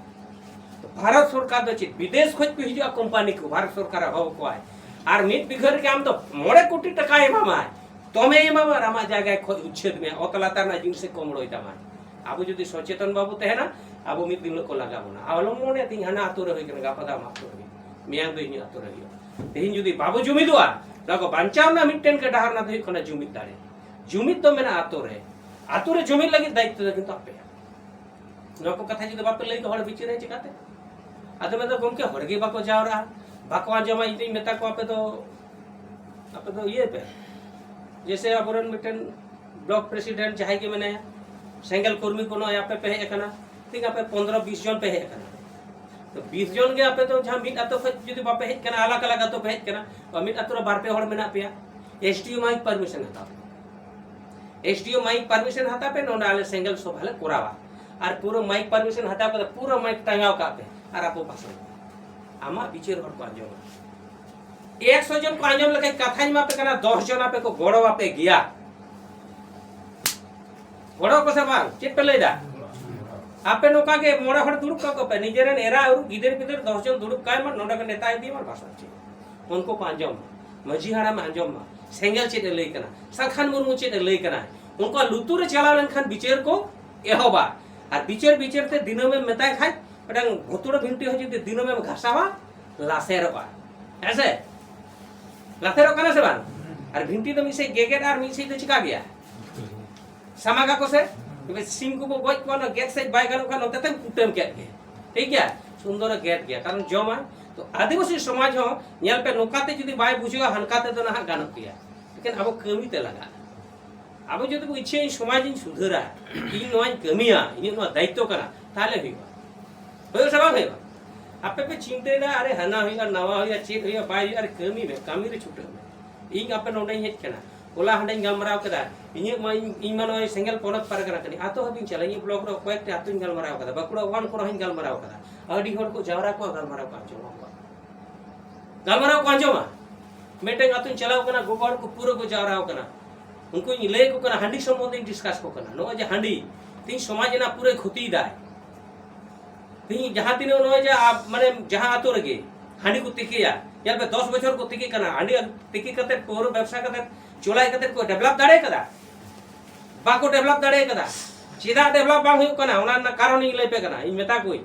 ᱵᱷᱟᱨᱚᱛ ᱥᱚᱨᱠᱟᱨ ᱫᱚ ᱪᱮᱫ ᱵᱤᱫᱮᱥ ᱠᱷᱚᱡ ᱠᱚ ᱦᱤᱡᱩᱜᱼᱟ, ᱠᱳᱢᱯᱟᱱᱤ ᱠᱚ ᱵᱷᱟᱨᱚᱛ ᱥᱚᱨᱠᱟᱨᱮ ᱦᱚᱦᱚ ᱠᱚᱣᱟᱭ, ᱟᱨ ᱢᱤᱫ ᱵᱤᱜᱷᱟᱹ ᱨᱮᱜᱮ ᱟᱢ ᱫᱚ ᱢᱚᱬᱮ ᱠᱳᱴᱤ ᱴᱟᱠᱟᱭ ᱮᱢᱟᱢᱟᱭ, ᱛᱚᱢᱮ ᱮᱢᱟᱢᱟ ᱟᱨ ᱟᱢᱟᱜ ᱡᱟᱭᱜᱟᱭ ᱠᱷᱚᱡ ᱩᱪᱪᱷᱮᱫ ᱢᱮᱭᱟ, ᱚᱛ ᱞᱟᱛᱟᱨ ᱨᱮᱱᱟᱜ ᱡᱤᱱᱤᱥᱮ ᱠᱚᱢᱲᱚᱭ ᱛᱟᱢᱟᱭ᱾ ᱟᱵᱚ ᱡᱩᱫᱤ ᱥᱚᱪᱮᱛᱚᱱ ᱵᱟᱵᱚ ᱛᱟᱦᱮᱱᱟ, ᱟᱵᱚ ᱢᱤᱫ ᱫᱤᱱ ᱦᱤᱞᱳᱜ ᱠᱚ ᱞᱟᱜᱟ ᱵᱚᱱᱟ᱾ ᱟᱞᱚᱢ ᱢᱚᱱᱮᱭᱟ ᱛᱤᱦᱤᱧ ᱦᱟᱱᱟ ᱟᱛᱳ ᱨᱮ ᱦᱩᱭ ᱠᱟᱱᱟ, ᱜᱟᱯᱟ ᱫᱚ ᱟᱢᱟᱜ ᱟᱛᱳ ᱨᱮ ᱦᱩᱭᱩᱜᱼᱟ, ᱢᱮᱭᱟᱝ ᱫᱚ ᱤᱧᱟᱹᱜ ᱟᱛᱳ ᱨᱮ ᱦᱩᱭᱩᱜᱼᱟ᱾ ᱛᱮᱦᱮᱧ ᱡᱩᱫᱤ ᱵᱟᱵᱚ ᱡᱩᱢᱤᱫᱚᱜᱼᱟ, ᱱᱚᱣᱟ ᱠᱚ ᱵᱟᱧᱪᱟᱣ ᱨᱮᱱᱟᱜ ᱢᱤᱫᱴᱮᱱ ᱜᱮ ᱰᱟᱦᱟᱨ, ᱚᱱᱟ ᱫᱚ ᱦᱩᱭᱩᱜ ᱠᱟᱱᱟ ᱡᱩᱢᱤᱫ ᱫᱟᱲᱮ᱾ ᱡᱩᱢᱤᱫ ᱫᱚ ᱢᱮᱱᱟᱜᱼᱟ ᱟᱛᱳ ᱨᱮ᱾ ᱟᱛᱳ ᱨᱮ ᱡᱩᱢᱤᱫ ᱞᱟᱹᱜᱤᱫ ᱫᱟᱭᱤᱛᱛᱚ ᱫᱚ ᱠᱤᱱᱛᱩ ᱟᱯᱮᱭᱟᱜ᱾ ᱱᱚᱣᱟ ᱠᱚ ᱠᱟᱛᱷᱟ ᱡᱩᱫᱤ ᱵᱟᱯᱮ ᱞᱟᱹᱭ ᱠᱮᱭᱟ, ᱦᱚᱲ ᱵᱤᱪᱟᱹᱨᱟᱭ ᱪᱤᱠᱟᱹᱛᱮ? ᱟᱫᱚ ᱢᱮᱱᱫᱟ, "ᱜᱚᱢᱠᱮ, ᱦᱚᱲ ᱜᱮ ᱵᱟᱠᱚ ᱡᱟᱣᱨᱟᱜᱼᱟ, ᱵᱟᱠᱚ ᱟᱸᱡᱚᱢᱟ, ᱤᱧ ᱫᱩᱧ ᱢᱮᱛᱟ ᱠᱚᱣᱟ, ᱟᱯᱮ ᱫᱚ, ᱟᱯᱮ ᱫᱚ ᱤᱭᱟᱹᱭ ᱯᱮ, ᱡᱮᱭᱥᱮ ᱟᱵᱚᱨᱮᱱ ᱢᱤᱫᱴᱮᱱ ᱵᱞᱚᱠ ᱯᱨᱮᱥᱤᱰᱮᱱᱴ ᱡᱟᱦᱟᱸᱭ ᱜᱮ ᱢᱮᱱᱟᱭᱟ, ᱥᱮᱸᱜᱮᱞ ᱠᱚᱨᱢᱤ ᱠᱚ ᱱᱚᱜᱼᱚᱭ ᱟᱯᱮ ᱯᱮ ᱦᱮᱡ ᱟᱠᱟᱱᱟ, ᱴᱷᱤᱠ, ᱟᱯᱮ ᱯᱚᱱᱫᱽᱨᱚ ᱵᱤᱥ ᱡᱚᱱ ᱯᱮ ᱦᱮᱡ ᱟᱠᱟᱱᱟ, ᱛᱚ ᱵᱤᱥ ᱡᱚᱱ ᱜᱮ ᱟᱯᱮ ᱫᱚ ᱡᱟᱦᱟᱸ ᱢᱤᱫ ᱟᱛᱳ ᱠᱷᱚᱡ ᱡᱩᱫᱤ ᱵᱟᱯᱮ ᱦᱮᱡ ᱟᱠᱟᱱᱟ, ᱟᱞᱟᱜᱽ ᱟᱞᱟᱜᱽ ᱟᱛᱳ ᱯᱮ ᱦᱮᱡ ᱟᱠᱟᱱᱟ, ᱢᱤᱫ ᱟᱛᱳ ᱨᱮ ᱵᱟᱨ ᱯᱮ ᱦᱚᱲ ᱢᱮᱱᱟᱜ ᱯᱮᱭᱟ, ᱮᱥ ᱰᱤ ᱳ ᱢᱟᱭᱤᱠ ᱯᱟᱨᱢᱤᱥᱚᱱ ᱦᱟᱛᱟᱣ ᱯᱮ, ᱮᱥ ᱰᱤ ᱳ ᱢᱟᱭᱤᱠ ᱯᱟᱨᱢᱤᱥᱚᱱ ᱦᱟᱛᱟᱣ ᱯᱮ, ᱱᱚᱰᱮ ᱟᱞᱮ ᱥᱮᱸᱜᱮᱞ ᱥᱚᱵᱷᱟ ᱞᱮ ᱠᱚᱨᱟᱣᱟ, ᱟᱨ ᱯᱩᱨᱟᱹ ᱢᱟᱭᱤᱠ ᱯᱟᱨᱢᱤᱥᱚᱱ ᱦᱟᱛᱟᱣ ᱠᱟᱛᱮ ᱯᱩᱨᱟᱹ ᱢᱟᱭᱤᱠ ᱴᱟᱸᱜᱟᱣ ᱠᱟᱜ ᱯᱮ, ᱟᱨ ᱟᱵᱚ ᱵᱷᱟᱥᱚᱱ ᱟᱢᱟᱜ ᱵᱤᱪᱟᱹᱨ ᱦᱚᱲ ᱠᱚ ᱟᱸᱡᱚᱢᱟ᱾ ᱮᱠᱥᱚ ᱡᱚᱱ ᱠᱚ ᱟᱸᱡᱚᱢ ᱞᱮᱠᱷᱟᱡ ᱠᱟᱛᱷᱟᱧ ᱮᱢᱟ ᱯᱮ ᱠᱟᱱᱟ, ᱫᱚᱥ ᱡᱚᱱ ᱟᱯᱮ ᱠᱚ ᱜᱚᱲᱚ ᱟᱯᱮ ᱜᱮᱭᱟ᱾ ᱜᱚᱲᱚ ᱠᱚ ᱥᱮ ᱵᱟᱝ? ᱪᱮᱫ ᱯᱮ ᱞᱟᱹᱭ ᱫᱟ? ᱟᱯᱮ ᱱᱚᱝᱠᱟ ᱜᱮ ᱢᱚᱬᱮ ᱦᱚᱲ ᱫᱩᱲᱩᱵ ᱠᱟᱠᱚ ᱯᱮ, ᱱᱤᱡᱮᱨᱮᱱ ᱮᱨᱟ ᱩᱨᱩ ᱜᱤᱫᱟᱹᱨ ᱯᱤᱫᱟᱹᱨ ᱫᱚᱥ ᱡᱚᱱ ᱫᱩᱲᱩᱵ ᱠᱟᱭ ᱢᱟ, ᱱᱚᱰᱮ ᱠᱚ ᱱᱮᱛᱟ ᱤᱫᱤ ᱢᱟ, ᱵᱷᱟᱥᱚᱱ ᱪᱮᱫ? ᱩᱱᱠᱩ ᱠᱚ ᱟᱸᱡᱚᱢ ᱢᱟ, ᱢᱟᱹᱡᱷᱤ ᱦᱟᱲᱟᱢᱮ ᱟᱸᱡᱚᱢ ᱢᱟ, ᱥᱮᱸᱜᱮᱞ ᱪᱮᱫ ᱮ ᱞᱟᱹᱭ ᱠᱟᱱᱟ, ᱥᱟᱠᱷᱟᱱ ᱢᱩᱨᱢᱩ ᱪᱮᱫ ᱮ ᱞᱟᱹᱭ ᱠᱟᱱᱟ, ᱩᱱᱠᱩᱣᱟᱜ ᱞᱩᱛᱩᱨ ᱨᱮ ᱪᱟᱞᱟᱣ ᱞᱮᱱᱠᱷᱟᱱ ᱵᱤᱪᱟᱹᱨ ᱠᱚ ᱮᱦᱚᱵᱟ᱾ ᱟᱨ ᱵᱤᱪᱟᱹᱨ ᱵᱤᱪᱟᱹᱨ ᱛᱮ ᱫᱤᱱᱟᱹᱢᱮᱢ ᱢᱮᱛᱟᱭ ᱠᱷᱟᱡ, ᱢᱤᱫᱴᱟᱝ ᱵᱷᱩᱛᱩᱲ ᱵᱷᱤᱱᱴᱤ ᱦᱚᱸ ᱡᱩᱫᱤ ᱫᱤᱱᱟᱹᱢᱮᱢ ᱜᱷᱟᱥᱟᱣᱟ, ᱞᱟᱥᱮᱨᱚᱜᱼᱟ, ᱦᱮᱸ ᱥᱮ? ᱞᱟᱥᱮᱨᱚᱜ ᱠᱟᱱᱟ ᱥᱮ ᱵᱟᱝ? ᱟᱨ ᱵᱷᱤᱱᱴᱤ ᱫᱚ ᱢᱤᱫ ᱥᱮᱫ ᱜᱮᱜᱮᱫ ᱟᱨ ᱢᱤᱫ ᱥᱮᱫ ᱫᱚ ᱪᱤᱠᱟ ᱜᱮᱭᱟ? ᱥᱟᱢᱟᱜᱟ ᱠᱚ ᱥᱮ? ᱛᱚᱵᱮ ᱥᱤᱢ ᱠᱚᱵᱚ ᱜᱚᱡ ᱠᱚᱣᱟ, ᱚᱱᱟ ᱜᱮᱫ ᱥᱮᱫ ᱵᱟᱭ ᱜᱟᱱᱚᱜ ᱠᱷᱟᱱ ᱱᱚᱛᱮ ᱛᱮᱢ ᱠᱩᱴᱟᱹᱢ ᱠᱮᱫ ᱜᱮ, ᱴᱷᱤᱠ ᱜᱮᱭᱟ? ᱥᱩᱱᱫᱚᱨᱮ ᱜᱮᱫ ᱜᱮᱭᱟ, ᱠᱟᱨᱚᱱ ᱡᱚᱢᱟ᱾ ᱛᱚ ᱟᱹᱫᱤᱵᱟᱹᱥᱤ ᱥᱚᱢᱟᱡᱽ ᱦᱚᱸ ᱧᱮᱞ ᱯᱮ, ᱱᱚᱝᱠᱟ ᱛᱮ ᱡᱩᱫᱤ ᱵᱟᱭ ᱵᱩᱡᱷᱟᱹᱣᱟ, ᱦᱟᱱᱠᱟ ᱛᱮᱫᱚ ᱱᱟᱦᱟᱜ ᱜᱟᱱᱚᱜ ᱜᱮᱭᱟ, ᱞᱮᱠᱤᱱ ᱟᱵᱚ ᱠᱟᱹᱢᱤ ᱛᱮ ᱞᱟᱜᱟᱜᱼᱟ᱾ ᱟᱵᱚ ᱡᱩᱫᱤ ᱵᱚ ᱤᱪᱪᱷᱟᱹᱭᱟ, ᱤᱧ ᱥᱚᱢᱟᱡᱽ ᱤᱧ ᱥᱩᱫᱷᱟᱹᱨᱟ, ᱤᱧ ᱱᱚᱣᱟᱧ ᱠᱟᱹᱢᱤᱭᱟ, ᱤᱧᱟᱹᱜ ᱱᱚᱣᱟ ᱫᱟᱭᱤᱛᱛᱚ ᱠᱟᱱᱟ, ᱛᱟᱦᱞᱮ ᱦᱩᱭᱩᱜᱼᱟ᱾ ᱦᱩᱭᱩᱜᱼᱟ ᱥᱮ ᱵᱟᱝ ᱦᱩᱭᱩᱜᱼᱟ? ᱟᱯᱮ ᱯᱮ ᱪᱤᱱᱛᱟᱹᱭᱮᱫᱟ, ᱟᱨᱮ ᱦᱟᱱᱟ ᱦᱩᱭᱩᱜᱼᱟ, ᱱᱟᱣᱟ ᱦᱩᱭᱩᱜᱼᱟ, ᱪᱮᱫ ᱦᱩᱭᱩᱜᱼᱟ, ᱵᱟᱭ ᱦᱩᱭᱩᱜᱼᱟ, ᱟᱨᱮ ᱠᱟᱹᱢᱤ ᱢᱮ, ᱠᱟᱹᱢᱤ ᱨᱮ ᱪᱷᱩᱴᱟᱹᱣ ᱢᱮ᱾ ᱤᱧ ᱟᱯᱮ ᱱᱚᱰᱮᱧ ᱦᱮᱡ ᱠᱟᱱᱟ, ᱦᱚᱞᱟ ᱦᱟᱸᱰᱮᱧ ᱜᱟᱞᱢᱟᱨᱟᱣ ᱠᱮᱫᱟ, ᱤᱧᱟᱹᱜ ᱢᱟ, ᱤᱧ, ᱤᱧ ᱢᱟ ᱱᱚᱜᱼᱚᱭ ᱥᱮᱸᱜᱮᱞ ᱯᱚᱱᱚᱛ ᱯᱟᱨᱜᱟᱱᱟ ᱠᱟᱹᱱᱟᱹᱧ, ᱟᱛᱳ ᱦᱟᱹᱵᱤᱧ ᱪᱟᱞᱟᱜᱼᱟ, ᱤᱧᱟᱹᱜ ᱵᱞᱚᱠ ᱨᱮ ᱠᱚᱭᱮᱠᱴᱤ ᱟᱛᱳᱧ ᱜᱟᱞᱢᱟᱨᱟᱣ ᱠᱟᱫᱟ, ᱵᱟᱸᱠᱩᱲᱟ ᱳᱣᱟᱱ ᱠᱚᱨᱮ ᱦᱚᱸᱧ ᱜᱟᱞᱢᱟᱨᱟᱣ ᱠᱟᱫᱟ, ᱟᱹᱰᱤ ᱦᱚᱲ ᱠᱚ ᱡᱟᱣᱨᱟ ᱠᱚᱣᱟ, ᱜᱟᱞᱢᱟᱨᱟᱣ ᱠᱚ ᱟᱸᱡᱚᱢᱟ᱾ ᱜᱟᱞᱢᱟᱨᱟᱣ ᱠᱚ ᱟᱸᱡᱚᱢᱟ᱾ ᱢᱤᱫᱴᱮᱱ ᱟᱛᱳᱧ ᱪᱟᱞᱟᱣ ᱠᱟᱱᱟ, ᱜᱚᱜᱚ ᱦᱚᱲ ᱠᱚ ᱯᱩᱨᱟᱹ ᱠᱚ ᱡᱟᱣᱨᱟ ᱠᱟᱱᱟ, ᱩᱱᱠᱩᱧ ᱞᱟᱹᱭ ᱟᱠᱚ ᱠᱟᱱᱟ, ᱦᱟᱺᱰᱤ ᱥᱚᱢᱵᱚᱱᱫᱷᱮᱧ ᱰᱤᱥᱠᱟᱥ ᱠᱚ ᱠᱟᱱᱟ, ᱱᱚᱜᱼᱚᱭ ᱡᱮ ᱦᱟᱺᱰᱤ ᱛᱮᱦᱮᱧ ᱥᱚᱢᱟᱡᱽ ᱨᱮᱱᱟᱜ ᱯᱩᱨᱟᱹᱭ ᱠᱷᱚᱛᱤᱭᱮᱫᱟᱭ᱾ ᱛᱮᱦᱮᱧ ᱡᱟᱦᱟᱸ ᱛᱤᱱᱟᱹᱜ ᱱᱚᱜᱼᱚᱭ ᱡᱮ ᱟᱵ-, ᱢᱟᱱᱮ ᱡᱟᱦᱟᱸ ᱟᱛᱳ ᱨᱮᱜᱮ ᱦᱟᱺᱰᱤ ᱠᱚ ᱛᱤᱠᱤᱭᱟ, ᱧᱮᱞ ᱯᱮ, ᱫᱚᱥ ᱵᱚᱪᱷᱚᱨ ᱠᱚ ᱛᱤᱠᱤ ᱠᱟᱱᱟ, ᱦᱟᱺᱰᱤ ᱛᱤᱠᱤ ᱠᱟᱛᱮ, ᱯᱟᱹᱣᱨᱟᱹ ᱵᱮᱵᱽᱥᱟ ᱠᱟᱛᱮ, ᱪᱚᱞᱟᱭ ᱠᱟᱛᱮ ᱠᱚ ᱰᱮᱵᱷᱞᱚᱯ ᱫᱟᱲᱮ ᱠᱟᱫᱟ? ᱵᱟᱠᱚ ᱰᱮᱵᱷᱞᱚᱯ ᱫᱟᱲᱮ ᱠᱟᱫᱟ᱾ ᱪᱮᱫᱟᱜ ᱰᱮᱵᱷᱞᱚᱯ ᱵᱟᱝ ᱦᱩᱭᱩᱜ ᱠᱟᱱᱟ, ᱚᱱᱟ ᱨᱮᱱᱟᱜ ᱠᱟᱨᱚᱱ ᱤᱧ ᱞᱟᱹᱭ ᱯᱮ ᱠᱟᱱᱟ, ᱤᱧ ᱢᱮᱛᱟ ᱠᱚᱣᱟᱧ,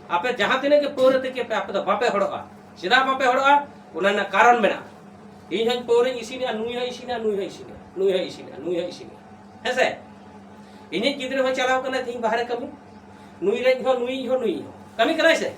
ᱟᱯᱮ ᱡᱟᱦᱟᱸ ᱛᱤᱱᱟᱹᱜ ᱜᱮ ᱯᱟᱹᱣᱨᱟᱹ ᱛᱤᱠᱤ ᱯᱮ, ᱟᱯᱮ ᱫᱚ ᱵᱟᱯᱮ ᱦᱚᱲᱚᱜᱼᱟ᱾ ᱪᱮᱫᱟᱜ ᱵᱟᱯᱮ ᱦᱚᱲᱚᱜᱼᱟ? ᱚᱱᱟ ᱨᱮᱱᱟᱜ ᱠᱟᱨᱚᱱ ᱢᱮᱱᱟᱜᱼᱟ᱾ ᱤᱧ ᱦᱚᱸᱧ ᱯᱟᱹᱣᱨᱟᱹᱧ ᱤᱥᱤᱱᱮᱜᱼᱟ, ᱱᱩᱭ ᱦᱚᱸᱭ ᱤᱥᱤᱱᱟ, ᱱᱩᱭ ᱦᱚᱸᱭ ᱤᱥᱤᱱᱟ, ᱱᱩᱭ ᱦᱚᱸᱭ ᱤᱥᱤᱱᱟ, ᱱᱩᱭ ᱦᱚᱸᱭ ᱤᱥᱤᱱᱟ᱾ ᱦᱮᱸ ᱥᱮ? ᱤᱧᱤᱡ ᱜᱤᱫᱽᱨᱟᱹ ᱦᱚᱸ ᱪᱟᱞᱟᱣ ᱠᱟᱱᱟᱭ ᱛᱮᱦᱮᱧ ᱵᱟᱦᱨᱮ ᱠᱟᱹᱢᱤ, ᱱᱩᱭ ᱨᱮᱱ ᱦᱚᱸ, ᱱᱩᱭ ᱦᱚᱸ, ᱱᱩᱭ ᱦᱚᱸ᱾ ᱠᱟᱹᱢᱤ ᱠᱟᱱᱟᱭ ᱥᱮ?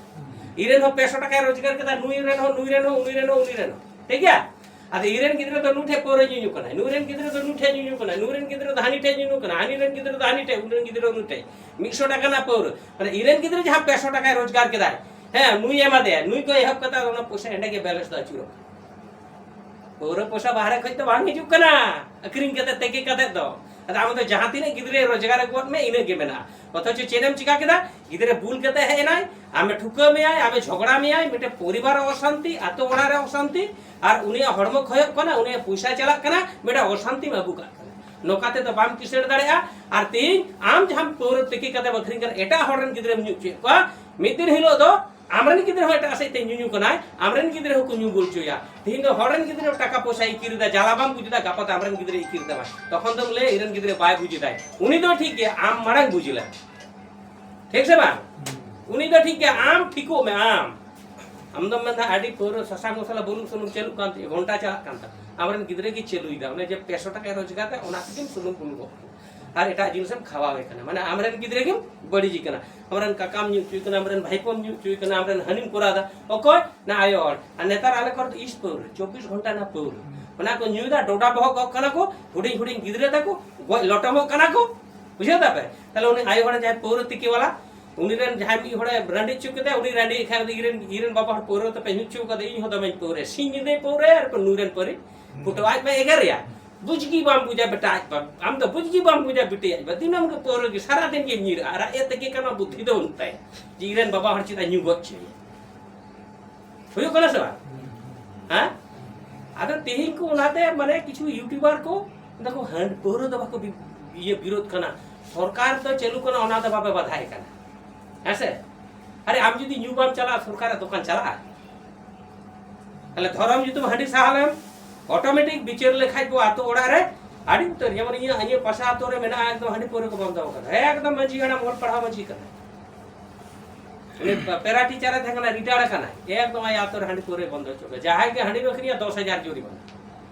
ᱤᱧ ᱨᱮᱱ ᱦᱚᱸ ᱯᱮ ᱥᱚ ᱴᱟᱠᱟᱭ ᱨᱳᱡᱽᱜᱟᱨ ᱠᱮᱫᱟ, ᱱᱩᱭ ᱨᱮᱱ ᱦᱚᱸ, ᱱᱩᱭ ᱨᱮᱱ ᱦᱚᱸ, ᱩᱱᱤ ᱨᱮᱱ ᱦᱚᱸ, ᱩᱱᱤ ᱨᱮᱱ ᱦᱚᱸ᱾ ᱴᱷᱤᱠ ᱜᱮᱭᱟ? ᱟᱫᱚ ᱤᱧ ᱨᱮᱱ ᱜᱤᱫᱽᱨᱟᱹ ᱫᱚ ᱱᱩᱭ ᱴᱷᱮᱡ ᱯᱟᱹᱣᱨᱟᱹ ᱧᱩᱧᱩ ᱠᱟᱱᱟᱭ, ᱱᱩᱭ ᱨᱮᱱ ᱜᱤᱫᱽᱨᱟᱹ ᱫᱚ ᱱᱩᱭ ᱴᱷᱮᱡ ᱧᱩᱧᱩ ᱠᱟᱱᱟᱭ, ᱱᱩᱭ ᱨᱮᱱ ᱜᱤᱫᱽᱨᱟᱹ ᱫᱚ ᱦᱟᱹᱱᱤ ᱴᱷᱮᱡ ᱧᱩᱧᱩ ᱠᱟᱱᱟᱭ, ᱦᱟᱹᱱᱤ ᱨᱮᱱ ᱜᱤᱫᱽᱨᱟᱹ ᱫᱚ ᱦᱟᱹᱱᱤ ᱴᱷᱮᱡ, ᱩᱱᱤ ᱨᱮᱱ ᱜᱤᱫᱽᱨᱟᱹ ᱫᱚ ᱩᱱᱤ ᱴᱷᱮᱡ᱾ ᱢᱤᱫ ᱥᱚ ᱴᱟᱠᱟ ᱨᱮᱱᱟᱜ ᱯᱟᱹᱣᱨᱟᱹ᱾ ᱢᱟᱱᱮ ᱤᱧ ᱨᱮᱱ ᱜᱤᱫᱽᱨᱟᱹ ᱡᱟᱦᱟᱸ ᱯᱮ ᱥᱚ ᱴᱟᱠᱟᱭ ᱨᱳᱡᱽᱜᱟᱨ ᱠᱮᱫᱟᱭ, ᱦᱮᱸ, ᱱᱩᱭ ᱮᱢᱟ ᱫᱮᱭᱟ, ᱱᱩᱭ ᱠᱚ ᱮᱦᱚᱵ ᱠᱟᱛᱮ ᱚᱱᱟ ᱯᱚᱭᱥᱟ ᱮᱸᱰᱮ ᱜᱮ ᱵᱮᱞᱮᱱᱥ ᱫᱚ ᱟᱹᱪᱩᱨᱚᱜ ᱠᱟᱱᱟ᱾ ᱯᱟᱹᱣᱨᱟᱹ ᱯᱚᱭᱥᱟ ᱵᱟᱦᱨᱮ ᱠᱷᱚᱡ ᱫᱚ ᱵᱟᱝ ᱦᱤᱡᱩᱜ ᱠᱟᱱᱟ, ᱟᱹᱠᱷᱨᱤᱧ ᱠᱟᱛᱮ, ᱛᱤᱠᱤ ᱠᱟᱛᱮ ᱫᱚ᱾ ᱟᱫᱚ ᱟᱢ ᱫᱚ ᱡᱟᱦᱟᱸ ᱛᱤᱱᱟᱹᱜ ᱜᱤᱫᱽᱨᱟᱹ ᱨᱳᱡᱽᱜᱟᱨ ᱟᱹᱜᱩᱣᱟᱫ ᱢᱮ, ᱤᱱᱟᱹᱜ ᱜᱮ ᱢᱮᱱᱟᱜᱼᱟ᱾ ᱚᱛᱷᱚᱪᱚ ᱪᱮᱫ ᱮᱢ ᱪᱤᱠᱟ ᱠᱮᱫᱟ? ᱜᱤᱫᱽᱨᱟᱹ ᱵᱩᱞ ᱠᱟᱛᱮ ᱦᱮᱡ ᱮᱱᱟᱭ, ᱟᱢᱮ ᱴᱷᱩᱠᱟᱹ ᱢᱮᱭᱟᱭ, ᱟᱢᱮ ᱡᱷᱚᱜᱽᱲᱟ ᱢᱮᱭᱟᱭ, ᱢᱤᱫᱴᱮᱱ ᱯᱚᱨᱤᱵᱟᱨ ᱨᱮ ᱚᱥᱟᱱᱛᱤ, ᱟᱛᱳ ᱚᱲᱟᱜ ᱨᱮ ᱚᱥᱟᱱᱛᱤ, ᱟᱨ ᱩᱱᱤᱭᱟᱜ ᱦᱚᱲᱢᱚ ᱠᱷᱚᱭᱚᱜ ᱠᱟᱱᱟ, ᱩᱱᱤᱭᱟᱜ ᱯᱚᱭᱥᱟ ᱪᱟᱞᱟᱜ ᱠᱟᱱᱟ, ᱢᱤᱫᱴᱮᱱ ᱚᱥᱟᱱᱛᱤᱢ ᱟᱹᱜᱩ ᱠᱟᱜ ᱠᱟᱱᱟ᱾ ᱱᱚᱝᱠᱟ ᱛᱮᱫᱚ ᱵᱟᱢ ᱠᱤᱥᱟᱹᱬ ᱫᱟᱲᱮᱭᱟᱜᱼᱟ᱾ ᱟᱨ ᱛᱮᱦᱤᱧ ᱟᱢ ᱡᱟᱦᱟᱸ ᱯᱟᱹᱣᱨᱟᱹ ᱛᱤᱠᱤ ᱠᱟᱛᱮ ᱟᱹᱠᱷᱨᱤᱧ ᱠᱟᱱᱟ, ᱮᱴᱟᱜ ᱦᱚᱲ ᱨᱮᱱ ᱜᱤᱫᱽᱨᱟᱹᱢ ᱧᱩ ᱦᱚᱪᱚᱭᱮᱫ ᱠᱚᱣᱟ, ᱢᱤᱫ ᱫᱤᱱ ᱦᱤᱞᱳᱜ ᱫᱚ ᱟᱢᱨᱮᱱ ᱜᱤᱫᱽᱨᱟᱹ ᱦᱚᱸ ᱮᱴᱟᱜ ᱥᱮᱫ ᱛᱮ ᱧᱩᱧᱩ ᱠᱟᱱᱟᱭ, ᱟᱢᱨᱮᱱ ᱜᱤᱫᱽᱨᱟᱹ ᱦᱚᱸᱠᱚ ᱧᱩ ᱵᱩᱞ ᱦᱚᱪᱚᱭᱟ᱾ ᱛᱮᱦᱮᱧ ᱫᱚ ᱦᱚᱲ ᱨᱮᱱ ᱜᱤᱫᱽᱨᱟᱹ ᱴᱟᱠᱟ ᱯᱚᱭᱥᱟᱭ ᱤᱠᱤᱨ ᱮᱫᱟ, ᱡᱟᱞᱟ ᱵᱟᱢ ᱵᱩᱡ ᱮᱫᱟ, ᱜᱟᱯᱟ ᱫᱚ ᱟᱢᱨᱮᱱ ᱜᱤᱫᱽᱨᱟᱹ ᱤᱠᱤᱨ ᱮᱫᱟ᱾ ᱛᱚᱠᱷᱚᱱ ᱫᱚᱢ ᱞᱟᱹᱭᱟ, "ᱤᱧᱨᱮᱱ ᱜᱤᱫᱽᱨᱟᱹ ᱵᱟᱭ ᱵᱩᱡ ᱮᱫᱟᱭ", ᱩᱱᱤ ᱫᱚ ᱴᱷᱤᱠ ᱜᱮᱭᱟ, ᱟᱢ ᱢᱟᱲᱟᱝ ᱵᱩᱡᱽ ᱞᱮᱢ᱾ ᱴᱷᱤᱠ ᱥᱮ ᱵᱟᱝ? ᱩᱱᱤ ᱫᱚ ᱴᱷᱤᱠ ᱜᱮᱭᱟ, ᱟᱢ ᱴᱷᱤᱠᱚᱜ ᱢᱮ, ᱟᱢ᱾ ᱟᱢ ᱫᱚᱢ ᱢᱮᱱᱫᱟ, "ᱟᱹᱰᱤ ᱯᱟᱹᱣᱨᱟᱹ, ᱥᱟᱥᱟᱝ ᱢᱚᱥᱞᱟ, ᱵᱩᱞᱩᱝ ᱥᱩᱱᱩᱢ ᱪᱟᱹᱞᱩᱜ ᱠᱟᱱ ᱛᱤᱧᱟᱹ, ᱜᱷᱚᱱᱴᱟ ᱪᱟᱞᱟᱜ ᱠᱟᱱ ᱛᱟᱢᱟ", ᱟᱢᱨᱮᱱ ᱜᱤᱫᱽᱨᱟᱹ ᱜᱮ ᱪᱟᱹᱞᱩᱭᱮᱫᱟ, ᱚᱱᱮ ᱡᱮ ᱯᱮ ᱥᱚ ᱴᱟᱠᱟᱭ ᱨᱳᱡᱽᱜᱟᱨ ᱮᱫᱟ, ᱚᱱᱟ ᱛᱮᱜᱮᱢ ᱥᱩᱱᱩᱢ ᱵᱩᱞᱩᱝᱚᱜ ᱠᱟᱱᱟ᱾ ᱟᱨ ᱮᱴᱟᱜ ᱡᱤᱱᱤᱥᱮᱢ ᱠᱷᱟᱣᱟᱣᱮ ᱠᱟᱱᱟ, ᱢᱟᱱᱮ ᱟᱢᱨᱮᱱ ᱜᱤᱫᱽᱨᱟᱹ ᱜᱮᱢ ᱵᱟᱹᱲᱤᱡᱮ ᱠᱟᱱᱟ᱾ ᱟᱢᱨᱮᱱ ᱠᱟᱠᱟᱢ ᱧᱩ ᱦᱚᱪᱚᱭᱮ ᱠᱟᱱᱟ, ᱟᱢᱨᱮᱱ ᱵᱷᱟᱭᱯᱳᱢ ᱧᱩ ᱦᱚᱪᱚᱭᱮ ᱠᱟᱱᱟ, ᱟᱢᱨᱮᱱ ᱦᱟᱹᱱᱤᱢ ᱠᱚᱨᱟᱣ ᱮᱫᱟ᱾ ᱚᱠᱚᱭ? ᱱᱟ ᱟᱭᱳ ᱦᱚᱲ᱾ ᱟᱨ ᱱᱮᱛᱟᱨ ᱟᱞᱮ ᱠᱚᱨᱮ ᱫᱚ ᱤᱥ ᱯᱟᱹᱣᱨᱟᱹ, ᱪᱚᱵᱵᱤᱥ ᱜᱷᱚᱱᱴᱟ ᱨᱮᱱᱟᱜ ᱯᱟᱹᱣᱨᱟᱹ, ᱚᱱᱟ ᱠᱚ ᱧᱩᱭᱮᱫᱟ, ᱰᱚᱰᱟ ᱵᱚᱦᱚᱜᱚᱜ ᱠᱟᱱᱟ ᱠᱚ, ᱦᱩᱰᱤᱧ ᱦᱩᱰᱤᱧ ᱜᱤᱫᱽᱨᱟᱹ ᱛᱟᱠᱚ ᱜᱚᱡ ᱞᱚᱴᱚᱢᱚᱜ ᱠᱟᱱᱟ ᱠᱚ᱾ ᱵᱩᱡᱷᱟᱹᱣ ᱫᱟᱯᱮ? ᱛᱟᱦᱞᱮ ᱩᱱᱤ ᱟᱭᱳ ᱦᱚᱲ ᱡᱟᱦᱟᱸᱭ ᱯᱟᱹᱣᱨᱟᱹ ᱛᱤᱠᱤ ᱵᱟᱞᱟ, ᱩᱱᱤ ᱨᱮᱱ ᱡᱟᱦᱟᱸᱭ ᱢᱤᱫ ᱦᱚᱲᱮ ᱨᱟᱺᱰᱤ ᱦᱚᱪᱚ ᱠᱮᱫᱟ, ᱩᱱᱤ ᱨᱟᱺᱰᱤ ᱠᱷᱟᱱ ᱫᱚ ᱤᱧ ᱨᱮᱱ, ᱤᱧ ᱨᱮᱱ ᱵᱟᱵᱟ ᱦᱚᱲ ᱯᱟᱹᱣᱨᱟᱹ ᱛᱮᱯᱮ ᱧᱩ ᱦᱚᱪᱚ ᱠᱟᱫᱟ, ᱤᱧ ᱦᱚᱸ ᱫᱚᱢᱮᱧ ᱯᱟᱹᱣᱨᱟᱹ, ᱥᱤᱧ ᱧᱤᱫᱟᱹ ᱯᱟᱹᱣᱨᱟᱹ ᱟᱨ ᱱᱩᱭ ᱨᱮᱱ ᱯᱟᱹᱣᱨᱟᱹ ᱯᱷᱩᱴᱟᱹᱣ, ᱟᱡ ᱢᱟ ᱮᱜᱮᱨᱮᱭᱟ᱾ ᱵᱩᱡᱽ ᱜᱮ ᱵᱟᱢ ᱵᱩᱡᱟ ᱵᱮᱴᱟ ᱟᱡ ᱵᱟᱵᱟ, ᱟᱢ ᱫᱚ ᱵᱩᱡᱽ ᱜᱮ ᱵᱟᱢ ᱵᱩᱡᱟ ᱵᱤᱴᱤ ᱟᱡ ᱵᱟᱵᱟ, ᱫᱤᱱᱟᱹᱢ ᱜᱮ ᱯᱟᱹᱣᱨᱟᱹ ᱜᱮ, ᱥᱟᱨᱟ ᱫᱤᱱ ᱜᱮ ᱧᱤᱨᱟ, ᱟᱨ ᱟᱡ ᱮ ᱛᱮᱜᱮ ᱠᱟᱱᱟ, ᱵᱩᱫᱽᱫᱷᱤ ᱫᱚ ᱵᱟᱹᱱᱩᱜ ᱛᱟᱭᱟ ᱡᱮ ᱤᱧ ᱨᱮᱱ ᱵᱟᱵᱟ ᱦᱚᱲ ᱪᱮᱫᱟᱜ ᱧᱩ ᱜᱚᱡ ᱦᱚᱪᱚᱭᱟ᱾ ᱦᱩᱭᱩᱜ ᱠᱟᱱᱟ ᱥᱮ ᱵᱟᱝ? ᱦᱮᱸ? ᱟᱫᱚ ᱛᱮᱦᱮᱧ ᱠᱚ ᱚᱱᱟᱛᱮ ᱢᱟᱱᱮ ᱠᱤᱪᱷᱩ YouTuber ᱠᱚ ᱢᱮᱱᱫᱟ ᱠᱚ ᱦᱟᱺᱰ ᱯᱟᱹᱣᱨᱟᱹ ᱫᱚ ᱵᱟᱠᱚ ᱵᱤ-, ᱤᱭᱟᱹ ᱵᱤᱨᱳᱫ ᱠᱟᱱᱟ, ᱥᱚᱨᱠᱟᱨ ᱫᱚ ᱪᱟᱹᱞᱩ ᱠᱟᱱᱟ, ᱚᱱᱟ ᱫᱚ ᱵᱟᱯᱮ ᱵᱟᱫᱷᱟᱭ ᱠᱟᱱᱟ᱾ ᱦᱮᱸ ᱥᱮ? ᱟᱨᱮ ᱟᱢ ᱡᱩᱫᱤ ᱧᱩ ᱵᱟᱢ ᱪᱟᱞᱟᱜᱼᱟ, ᱥᱚᱨᱠᱟᱨᱟᱜ ᱫᱚᱠᱟᱱ ᱪᱟᱞᱟᱜᱼᱟ? ᱛᱟᱦᱞᱮ ᱫᱷᱚᱨᱚᱢ ᱧᱩᱛᱩᱢ ᱦᱟᱺᱰᱤ ᱥᱟᱦᱟ ᱞᱮᱢ, automatic ᱵᱤᱪᱟᱹᱨ ᱞᱮᱠᱷᱟᱡ ᱵᱚ ᱟᱛᱳ ᱚᱲᱟᱜ ᱨᱮ ᱟᱹᱰᱤ ᱩᱛᱟᱹᱨ, ᱡᱮᱢᱚᱱ ᱤᱧᱟᱹᱜ, ᱤᱧᱟᱹᱜ ᱯᱟᱥᱟ ᱟᱛᱳ ᱨᱮ ᱢᱮᱱᱟᱜᱼᱟ, ᱮᱠᱫᱚᱢ ᱦᱟᱺᱰᱤ ᱯᱟᱹᱣᱨᱟᱹ ᱠᱚ ᱵᱚᱱᱫᱚ ᱟᱠᱟᱫᱟ᱾ ᱮᱠᱫᱚᱢ ᱢᱟᱺᱡᱷᱤ ᱦᱟᱲᱟᱢ ᱚᱞ ᱯᱟᱲᱦᱟᱣ ᱢᱟᱺᱡᱷᱤ ᱠᱟᱱᱟᱭ᱾ ᱩᱱᱤ ᱯᱮᱨᱟ ᱴᱤᱪᱟᱨ ᱮ ᱛᱟᱦᱮᱸ ᱠᱟᱱᱟ, ᱨᱤᱴᱟᱭᱟᱨ ᱟᱠᱟᱱᱟᱭ, ᱮᱠᱫᱚᱢ ᱟᱭᱟᱜ ᱟᱛᱳ ᱨᱮ ᱦᱟᱺᱰᱤ ᱯᱟᱹᱣᱨᱟᱹᱭ ᱵᱚᱱᱫᱚ ᱦᱚᱪᱚ ᱠᱟᱫᱟ᱾ ᱡᱟᱦᱟᱸᱭ ᱜᱮ ᱦᱟᱺᱰᱤᱢ ᱟᱹᱠᱷᱨᱤᱧᱟ, ᱫᱚᱥ ᱦᱟᱡᱟᱨ ᱡᱩᱨᱤᱢᱟᱱᱟ᱾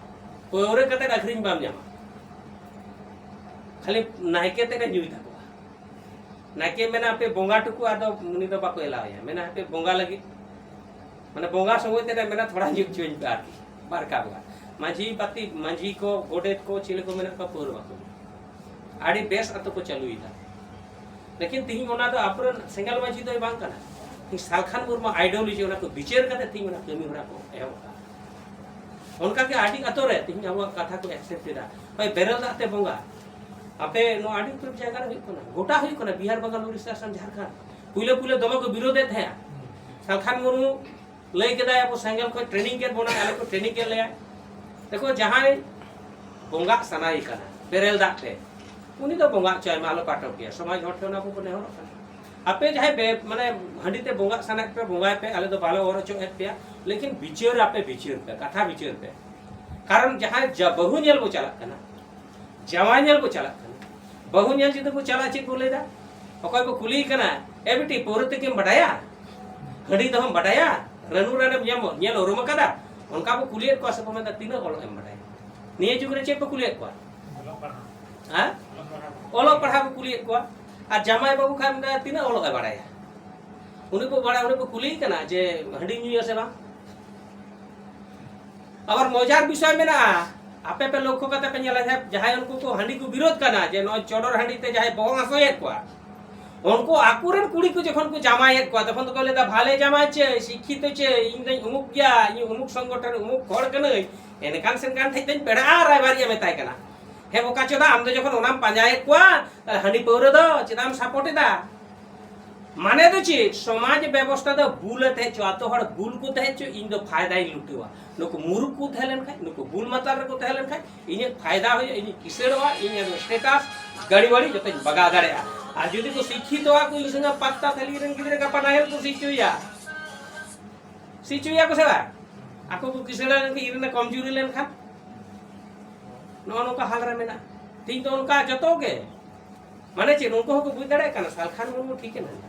ᱯᱟᱹᱣᱨᱟᱹ ᱠᱟᱛᱮ ᱟᱹᱠᱷᱨᱤᱧ ᱵᱟᱢ ᱧᱟᱢᱟ, ᱠᱷᱟᱹᱞᱤ ᱱᱟᱭᱠᱮ ᱛᱮᱫ ᱮ ᱧᱩᱭ ᱛᱟᱠᱚᱣᱟ᱾ ᱱᱟᱭᱠᱮ ᱢᱮᱱᱟ, "ᱦᱟᱯᱮ ᱵᱚᱸᱜᱟ ᱴᱩᱠᱩ", ᱟᱫᱚ ᱩᱱᱤ ᱫᱚ ᱵᱟᱠᱚ ᱮᱞᱟᱣᱮᱭᱟ, ᱢᱮᱱᱟ, "ᱦᱟᱯᱮ ᱵᱚᱸᱜᱟ ᱞᱟᱹᱜᱤᱫ", ᱢᱟᱱᱮ ᱵᱚᱸᱜᱟ ᱥᱚᱢᱚᱭ ᱛᱮ ᱢᱮᱱᱟ, "ᱛᱷᱚᱲᱟ ᱧᱩ ᱦᱚᱪᱚᱧ ᱯᱮ ᱟᱨᱠᱤ ᱵᱟᱨ ᱠᱟᱯ ᱜᱟᱱ᱾" ᱢᱟᱹᱡᱷᱤ ᱯᱟᱹᱛᱤ, ᱢᱟᱹᱡᱷᱤ ᱠᱚ, ᱜᱚᱰᱮᱛ ᱠᱚ, ᱪᱤᱞᱤ ᱠᱚ ᱢᱮᱱᱟᱜ ᱠᱚᱣᱟ, ᱯᱟᱹᱣᱨᱟᱹ ᱵᱟᱠᱚ ᱧᱩ᱾ ᱟᱹᱰᱤ ᱵᱮᱥ ᱟᱛᱳ ᱠᱚ ᱪᱟᱹᱞᱩᱭᱮᱫᱟ᱾ ᱞᱮᱠᱤᱱ ᱛᱤᱦᱤᱧ ᱚᱱᱟ ᱫᱚ ᱟᱵᱚᱨᱮᱱ ᱥᱮᱸᱜᱮᱞ ᱢᱟᱹᱡᱷᱤ ᱫᱚᱭ ᱵᱟᱝ ᱠᱟᱱᱟ᱾ ᱛᱤᱦᱤᱧ ᱥᱟᱞᱠᱷᱟᱱ ᱢᱩᱨᱢᱩ ideology, ᱚᱱᱟ ᱠᱚ ᱵᱤᱪᱟᱹᱨ ᱠᱟᱛᱮ ᱛᱤᱦᱤᱧ ᱚᱱᱟ ᱠᱟᱹᱢᱤ ᱦᱚᱨᱟ ᱠᱚ ᱮᱦᱚᱵ ᱠᱟᱜᱼᱟ᱾ ᱚᱱᱠᱟ ᱜᱮ ᱟᱹᱰᱤ ᱟᱛᱳ ᱨᱮ ᱛᱤᱦᱤᱧ ᱟᱵᱚᱣᱟᱜ ᱠᱟᱛᱷᱟ ᱠᱚ accept ᱮᱫᱟ᱾ ᱦᱳᱭ, ᱵᱮᱨᱮᱞ ᱫᱟᱜ ᱛᱮ ᱵᱚᱸᱜᱟ᱾ ᱟᱯᱮ ᱱᱚᱣᱟ ᱟᱹᱰᱤ ᱩᱛᱟᱹᱨ ᱡᱟᱭᱜᱟ ᱨᱮ ᱦᱩᱭᱩᱜ ᱠᱟᱱᱟ, ᱜᱚᱴᱟ ᱦᱩᱭᱩᱜ ᱠᱟᱱᱟ, ᱵᱤᱦᱟᱨ, ᱵᱟᱝᱜᱟᱞ, ᱩᱲᱤᱥᱥᱟ, ᱟᱥᱟᱢ, ᱡᱷᱟᱲᱠᱷᱚᱸᱰ᱾ ᱯᱩᱭᱞᱟᱹ ᱯᱩᱭᱞᱟᱹ ᱫᱚᱢᱮ ᱠᱚ ᱵᱤᱨᱳᱫᱮᱫ ᱛᱟᱦᱮᱸᱜᱼᱟ᱾ ᱥᱟᱞᱠᱷᱟᱱ ᱢᱩᱨᱢᱩ ᱞᱟᱹᱭ ᱠᱮᱫᱟᱭ, "ᱟᱵᱚ ᱥᱮᱸᱜᱮᱞ ᱠᱷᱚᱱ training ᱠᱮᱫ ᱵᱚᱱᱟ, ᱟᱞᱮ ᱠᱚ training ᱠᱮᱫ ᱞᱮᱭᱟ᱾" ᱫᱮᱠᱷᱚ, ᱡᱟᱦᱟᱸᱭ ᱵᱚᱸᱜᱟᱜ ᱥᱟᱱᱟᱭᱮ ᱠᱟᱱᱟ ᱵᱮᱨᱮᱞ ᱫᱟᱜ ᱛᱮ, ᱩᱱᱤ ᱫᱚ ᱵᱚᱸᱜᱟ ᱦᱚᱪᱚᱭ ᱢᱟ, ᱟᱞᱚ ᱯᱟᱴᱚᱠ ᱜᱮᱭᱟ᱾ ᱥᱚᱢᱟᱡᱽ ᱦᱚᱲ ᱴᱷᱮᱱ ᱚᱱᱟ ᱠᱚᱵᱚᱱ ᱱᱮᱦᱚᱨᱚᱜ ᱠᱟᱱᱟ᱾ ᱟᱯᱮ ᱡᱟᱦᱟᱸᱭ ᱵᱮ-, ᱢᱟᱱᱮ ᱦᱟᱺᱰᱤ ᱛᱮ ᱵᱚᱸᱜᱟᱜ ᱥᱟᱱᱟᱭᱮᱫ ᱯᱮ, ᱵᱚᱸᱜᱟᱭ ᱯᱮ, ᱟᱞᱮ ᱫᱚ ᱵᱟᱞᱮ ᱚᱨ ᱦᱚᱪᱚᱭᱮᱫ ᱯᱮᱭᱟ, ᱞᱮᱠᱤᱱ ᱵᱤᱪᱟᱹᱨ ᱟᱯᱮ, ᱵᱤᱪᱟᱹᱨ ᱯᱮ, ᱠᱟᱛᱷᱟ ᱵᱤᱪᱟᱹᱨ ᱯᱮ᱾ ᱠᱟᱨᱚᱱ ᱡᱟᱦᱟᱸᱭ ᱡᱟ-, ᱵᱟᱹᱦᱩ ᱧᱮᱞ ᱵᱚ ᱪᱟᱞᱟᱜ ᱠᱟᱱᱟ, ᱡᱟᱶᱟᱭ ᱧᱮᱞ ᱵᱚ ᱪᱟᱞᱟᱜ ᱠᱟᱱᱟ, ᱵᱟᱹᱦᱩ ᱧᱮᱞ ᱡᱩᱫᱤ ᱵᱚ ᱪᱟᱞᱟᱜᱼᱟ, ᱪᱮᱫ ᱵᱚ ᱞᱟᱹᱭᱫᱟ? ᱚᱠᱚᱭ ᱵᱚ ᱠᱩᱞᱤᱭᱮ ᱠᱟᱱᱟ, "ᱮ ᱵᱤᱴᱤ, ᱯᱟᱹᱣᱨᱟᱹ ᱛᱤᱠᱤᱢ ᱵᱟᱰᱟᱭᱟ? ᱦᱟᱺᱰᱤ ᱫᱚᱦᱚᱢ ᱵᱟᱰᱟᱭᱟ? ᱨᱟᱹᱱᱩ ᱨᱟᱱᱮᱢ ᱧᱟᱢ, ᱧᱮᱞ ᱩᱨᱩᱢ ᱟᱠᱟᱫᱟ?" ᱚᱱᱠᱟ ᱵᱚ ᱠᱩᱞᱤᱭᱮᱫ ᱠᱚᱣᱟ ᱥᱮ ᱵᱚ ᱢᱮᱱᱫᱟ, "ᱛᱤᱱᱟᱹᱜ ᱚᱞᱚᱜ ᱮᱢ ᱵᱟᱰᱟᱭᱟ?" ᱱᱤᱭᱟᱹ ᱡᱩᱜᱽ ᱨᱮ ᱪᱮᱫ ᱯᱮ ᱠᱩᱞᱤᱭᱮᱫ ᱠᱚᱣᱟ? ᱦᱮᱸ? ᱚᱞᱚᱜ ᱯᱟᱲᱦᱟᱣ ᱠᱚ ᱠᱩᱞᱤᱭᱮᱫ ᱠᱚᱣᱟ᱾ ᱟᱨ ᱡᱟᱢᱟᱭ ᱵᱟᱹᱵᱩ ᱠᱷᱟᱱ ᱢᱮᱱᱫᱟ, "ᱛᱤᱱᱟᱹᱜ ᱚᱞᱚᱜ ᱮ ᱵᱟᱲᱟᱭᱟ?" ᱩᱱᱤ ᱵᱚ ᱵᱟᱲᱟᱭ, ᱩᱱᱤ ᱵᱚ ᱠᱩᱞᱤᱭᱮ ᱠᱟᱱᱟ ᱡᱮ, "ᱦᱟᱺᱰᱤ ᱧᱩᱭᱟ ᱥᱮ ᱵᱟᱝ?" ᱟᱵᱟᱨ ᱢᱚᱡᱟᱨ ᱵᱤᱥᱚᱭ ᱢᱮᱱᱟᱜᱼᱟ, ᱟᱯᱮ ᱯᱮ ᱞᱚᱠᱠᱷᱚ ᱠᱟᱛᱮ ᱯᱮ ᱧᱮᱞᱟ, ᱡᱟᱦᱟᱸᱭ, ᱡᱟᱦᱟᱸᱭ ᱩᱱᱠᱩ ᱠᱚ ᱦᱟᱺᱰᱤ ᱠᱚ ᱵᱤᱨᱳᱫ ᱠᱟᱱᱟ, ᱡᱮ ᱱᱚᱜᱼᱚᱭ ᱪᱚᱰᱚᱨ ᱦᱟᱺᱰᱤ ᱛᱮ ᱡᱟᱦᱟᱸᱭ ᱵᱚᱦᱚᱜ ᱦᱟᱹᱥᱩᱭᱮᱫ ᱠᱚᱣᱟ, ᱩᱱᱠᱩ ᱟᱠᱚᱨᱮᱱ ᱠᱩᱲᱤ ᱠᱚ ᱡᱚᱠᱷᱚᱱ ᱠᱚ ᱡᱟᱢᱟᱭᱮᱫ ᱠᱚᱣᱟ, ᱛᱚᱠᱷᱚᱱ ᱫᱚᱠᱚ ᱞᱟᱹᱭᱫᱟ, "ᱵᱷᱟᱞᱮ ᱡᱟᱢᱟᱭ ᱪᱮ, ᱥᱤᱠᱠᱷᱤᱛᱚ ᱪᱮ, ᱤᱧ ᱫᱚᱧ ᱩᱢᱩᱠ ᱜᱮᱭᱟ, ᱤᱧ ᱩᱢᱩᱠ ᱥᱚᱝᱜᱚᱴᱷᱚᱱ ᱩᱢᱩᱠ ᱦᱚᱲ ᱠᱟᱹᱱᱟᱹᱧ, ᱮᱱᱠᱟᱱ ᱥᱮᱱᱠᱟᱱ ᱴᱷᱮᱡ ᱫᱚᱧ ᱯᱮᱲᱟᱜᱼᱟ", ᱨᱟᱭᱵᱟᱨᱤᱡ ᱮ ᱢᱮᱛᱟᱭ ᱠᱟᱱᱟ, "ᱦᱮᱸ ᱵᱚᱠᱟ ᱪᱚᱫᱟ, ᱟᱢ ᱫᱚ ᱡᱚᱠᱷᱚᱱ ᱚᱱᱟᱢ ᱯᱟᱸᱡᱟᱭᱮᱫ ᱠᱚᱣᱟ, ᱛᱟᱦᱞᱮ ᱦᱟᱺᱰᱤ ᱯᱟᱹᱣᱨᱟᱹ ᱫᱚ ᱪᱮᱫᱟᱜ ᱮᱢ ᱥᱟᱯᱳᱨᱴ ᱮᱫᱟ?" ᱢᱟᱱᱮ ᱫᱚ ᱪᱮᱫ? ᱥᱚᱢᱟᱡᱽ ᱵᱮᱵᱚᱥᱛᱷᱟ ᱫᱚ ᱵᱩᱞ ᱮ ᱛᱟᱦᱮᱸ ᱪᱚ, ᱟᱛᱳ ᱦᱚᱲ ᱵᱩᱞ ᱠᱚ ᱛᱟᱦᱮᱸ ᱪᱚ, ᱤᱧ ᱫᱚ ᱯᱷᱟᱭᱫᱟᱧ ᱞᱩᱴᱟᱹᱣᱟ᱾ ᱱᱩᱠᱩ ᱢᱩᱨᱩᱠ ᱠᱚ ᱛᱟᱦᱮᱸ ᱞᱮᱱ ᱠᱷᱟᱡ, ᱱᱩᱠᱩ ᱵᱩᱞ ᱢᱟᱛᱟᱞ ᱨᱮᱠᱚ ᱛᱟᱦᱮᱸ ᱞᱮᱱ ᱠᱷᱟᱡ, ᱤᱧᱟᱹᱜ ᱯᱷᱟᱭᱫᱟ ᱦᱩᱭᱩᱜᱼᱟ, ᱤᱧᱟᱹᱜ ᱠᱤᱥᱟᱹᱲᱚᱜᱼᱟ, ᱤᱧᱟᱹᱜ ᱥᱴᱮᱴᱟᱥ ᱜᱟᱹᱲᱤ ᱵᱟᱹᱲᱤ ᱡᱚᱛᱚᱧ ᱵᱟᱜᱟᱣ ᱫᱟᱲᱮᱭᱟᱜᱼᱟ᱾ ᱟᱨ ᱡᱩᱫᱤ ᱠᱚ ᱥᱤᱠᱠᱷᱤᱛᱚᱜᱼᱟ ᱠᱚ, ᱤᱧ ᱥᱚᱸᱜᱮ ᱯᱟᱛᱛᱟ ᱛᱷᱟᱹᱞᱤ ᱨᱮᱱ ᱜᱤᱫᱽᱨᱟᱹ ᱜᱟᱯᱟ ᱱᱟᱦᱮᱞ ᱠᱚ ᱥᱤ ᱦᱚᱪᱚᱭᱟ, ᱥᱤ ᱦᱚᱪᱚᱭᱟ ᱠᱚ ᱥᱮ ᱵᱟᱝ? ᱟᱠᱚ ᱠᱚ ᱠᱤᱥᱟᱹᱲ ᱞᱮᱱᱠᱷᱟᱱ, ᱤᱧ ᱨᱮᱱ ᱠᱚᱢᱡᱩᱨᱤ ᱞᱮᱱᱠᱷᱟᱱ, ᱱᱚᱜᱼᱚ ᱱᱚᱝᱠᱟ ᱦᱟᱞ ᱨᱮ ᱢᱮᱱᱟᱜᱼᱟ᱾ ᱛᱮᱦᱮᱧ ᱫᱚ ᱚᱱᱠᱟ ᱡᱚᱛᱚ ᱜᱮ, ᱢᱟᱱᱮ ᱪᱮᱫ, ᱩᱱᱠᱩ ᱦᱚᱸᱠᱚ ᱵᱩᱡᱽ ᱫᱟᱲᱮᱭᱟᱜ ᱠᱟᱱᱟ, ᱥᱟᱞᱠᱷᱟᱱ ᱢᱩᱨᱢᱩ ᱴᱷᱤᱠᱮ ᱢᱮᱱᱫᱟ᱾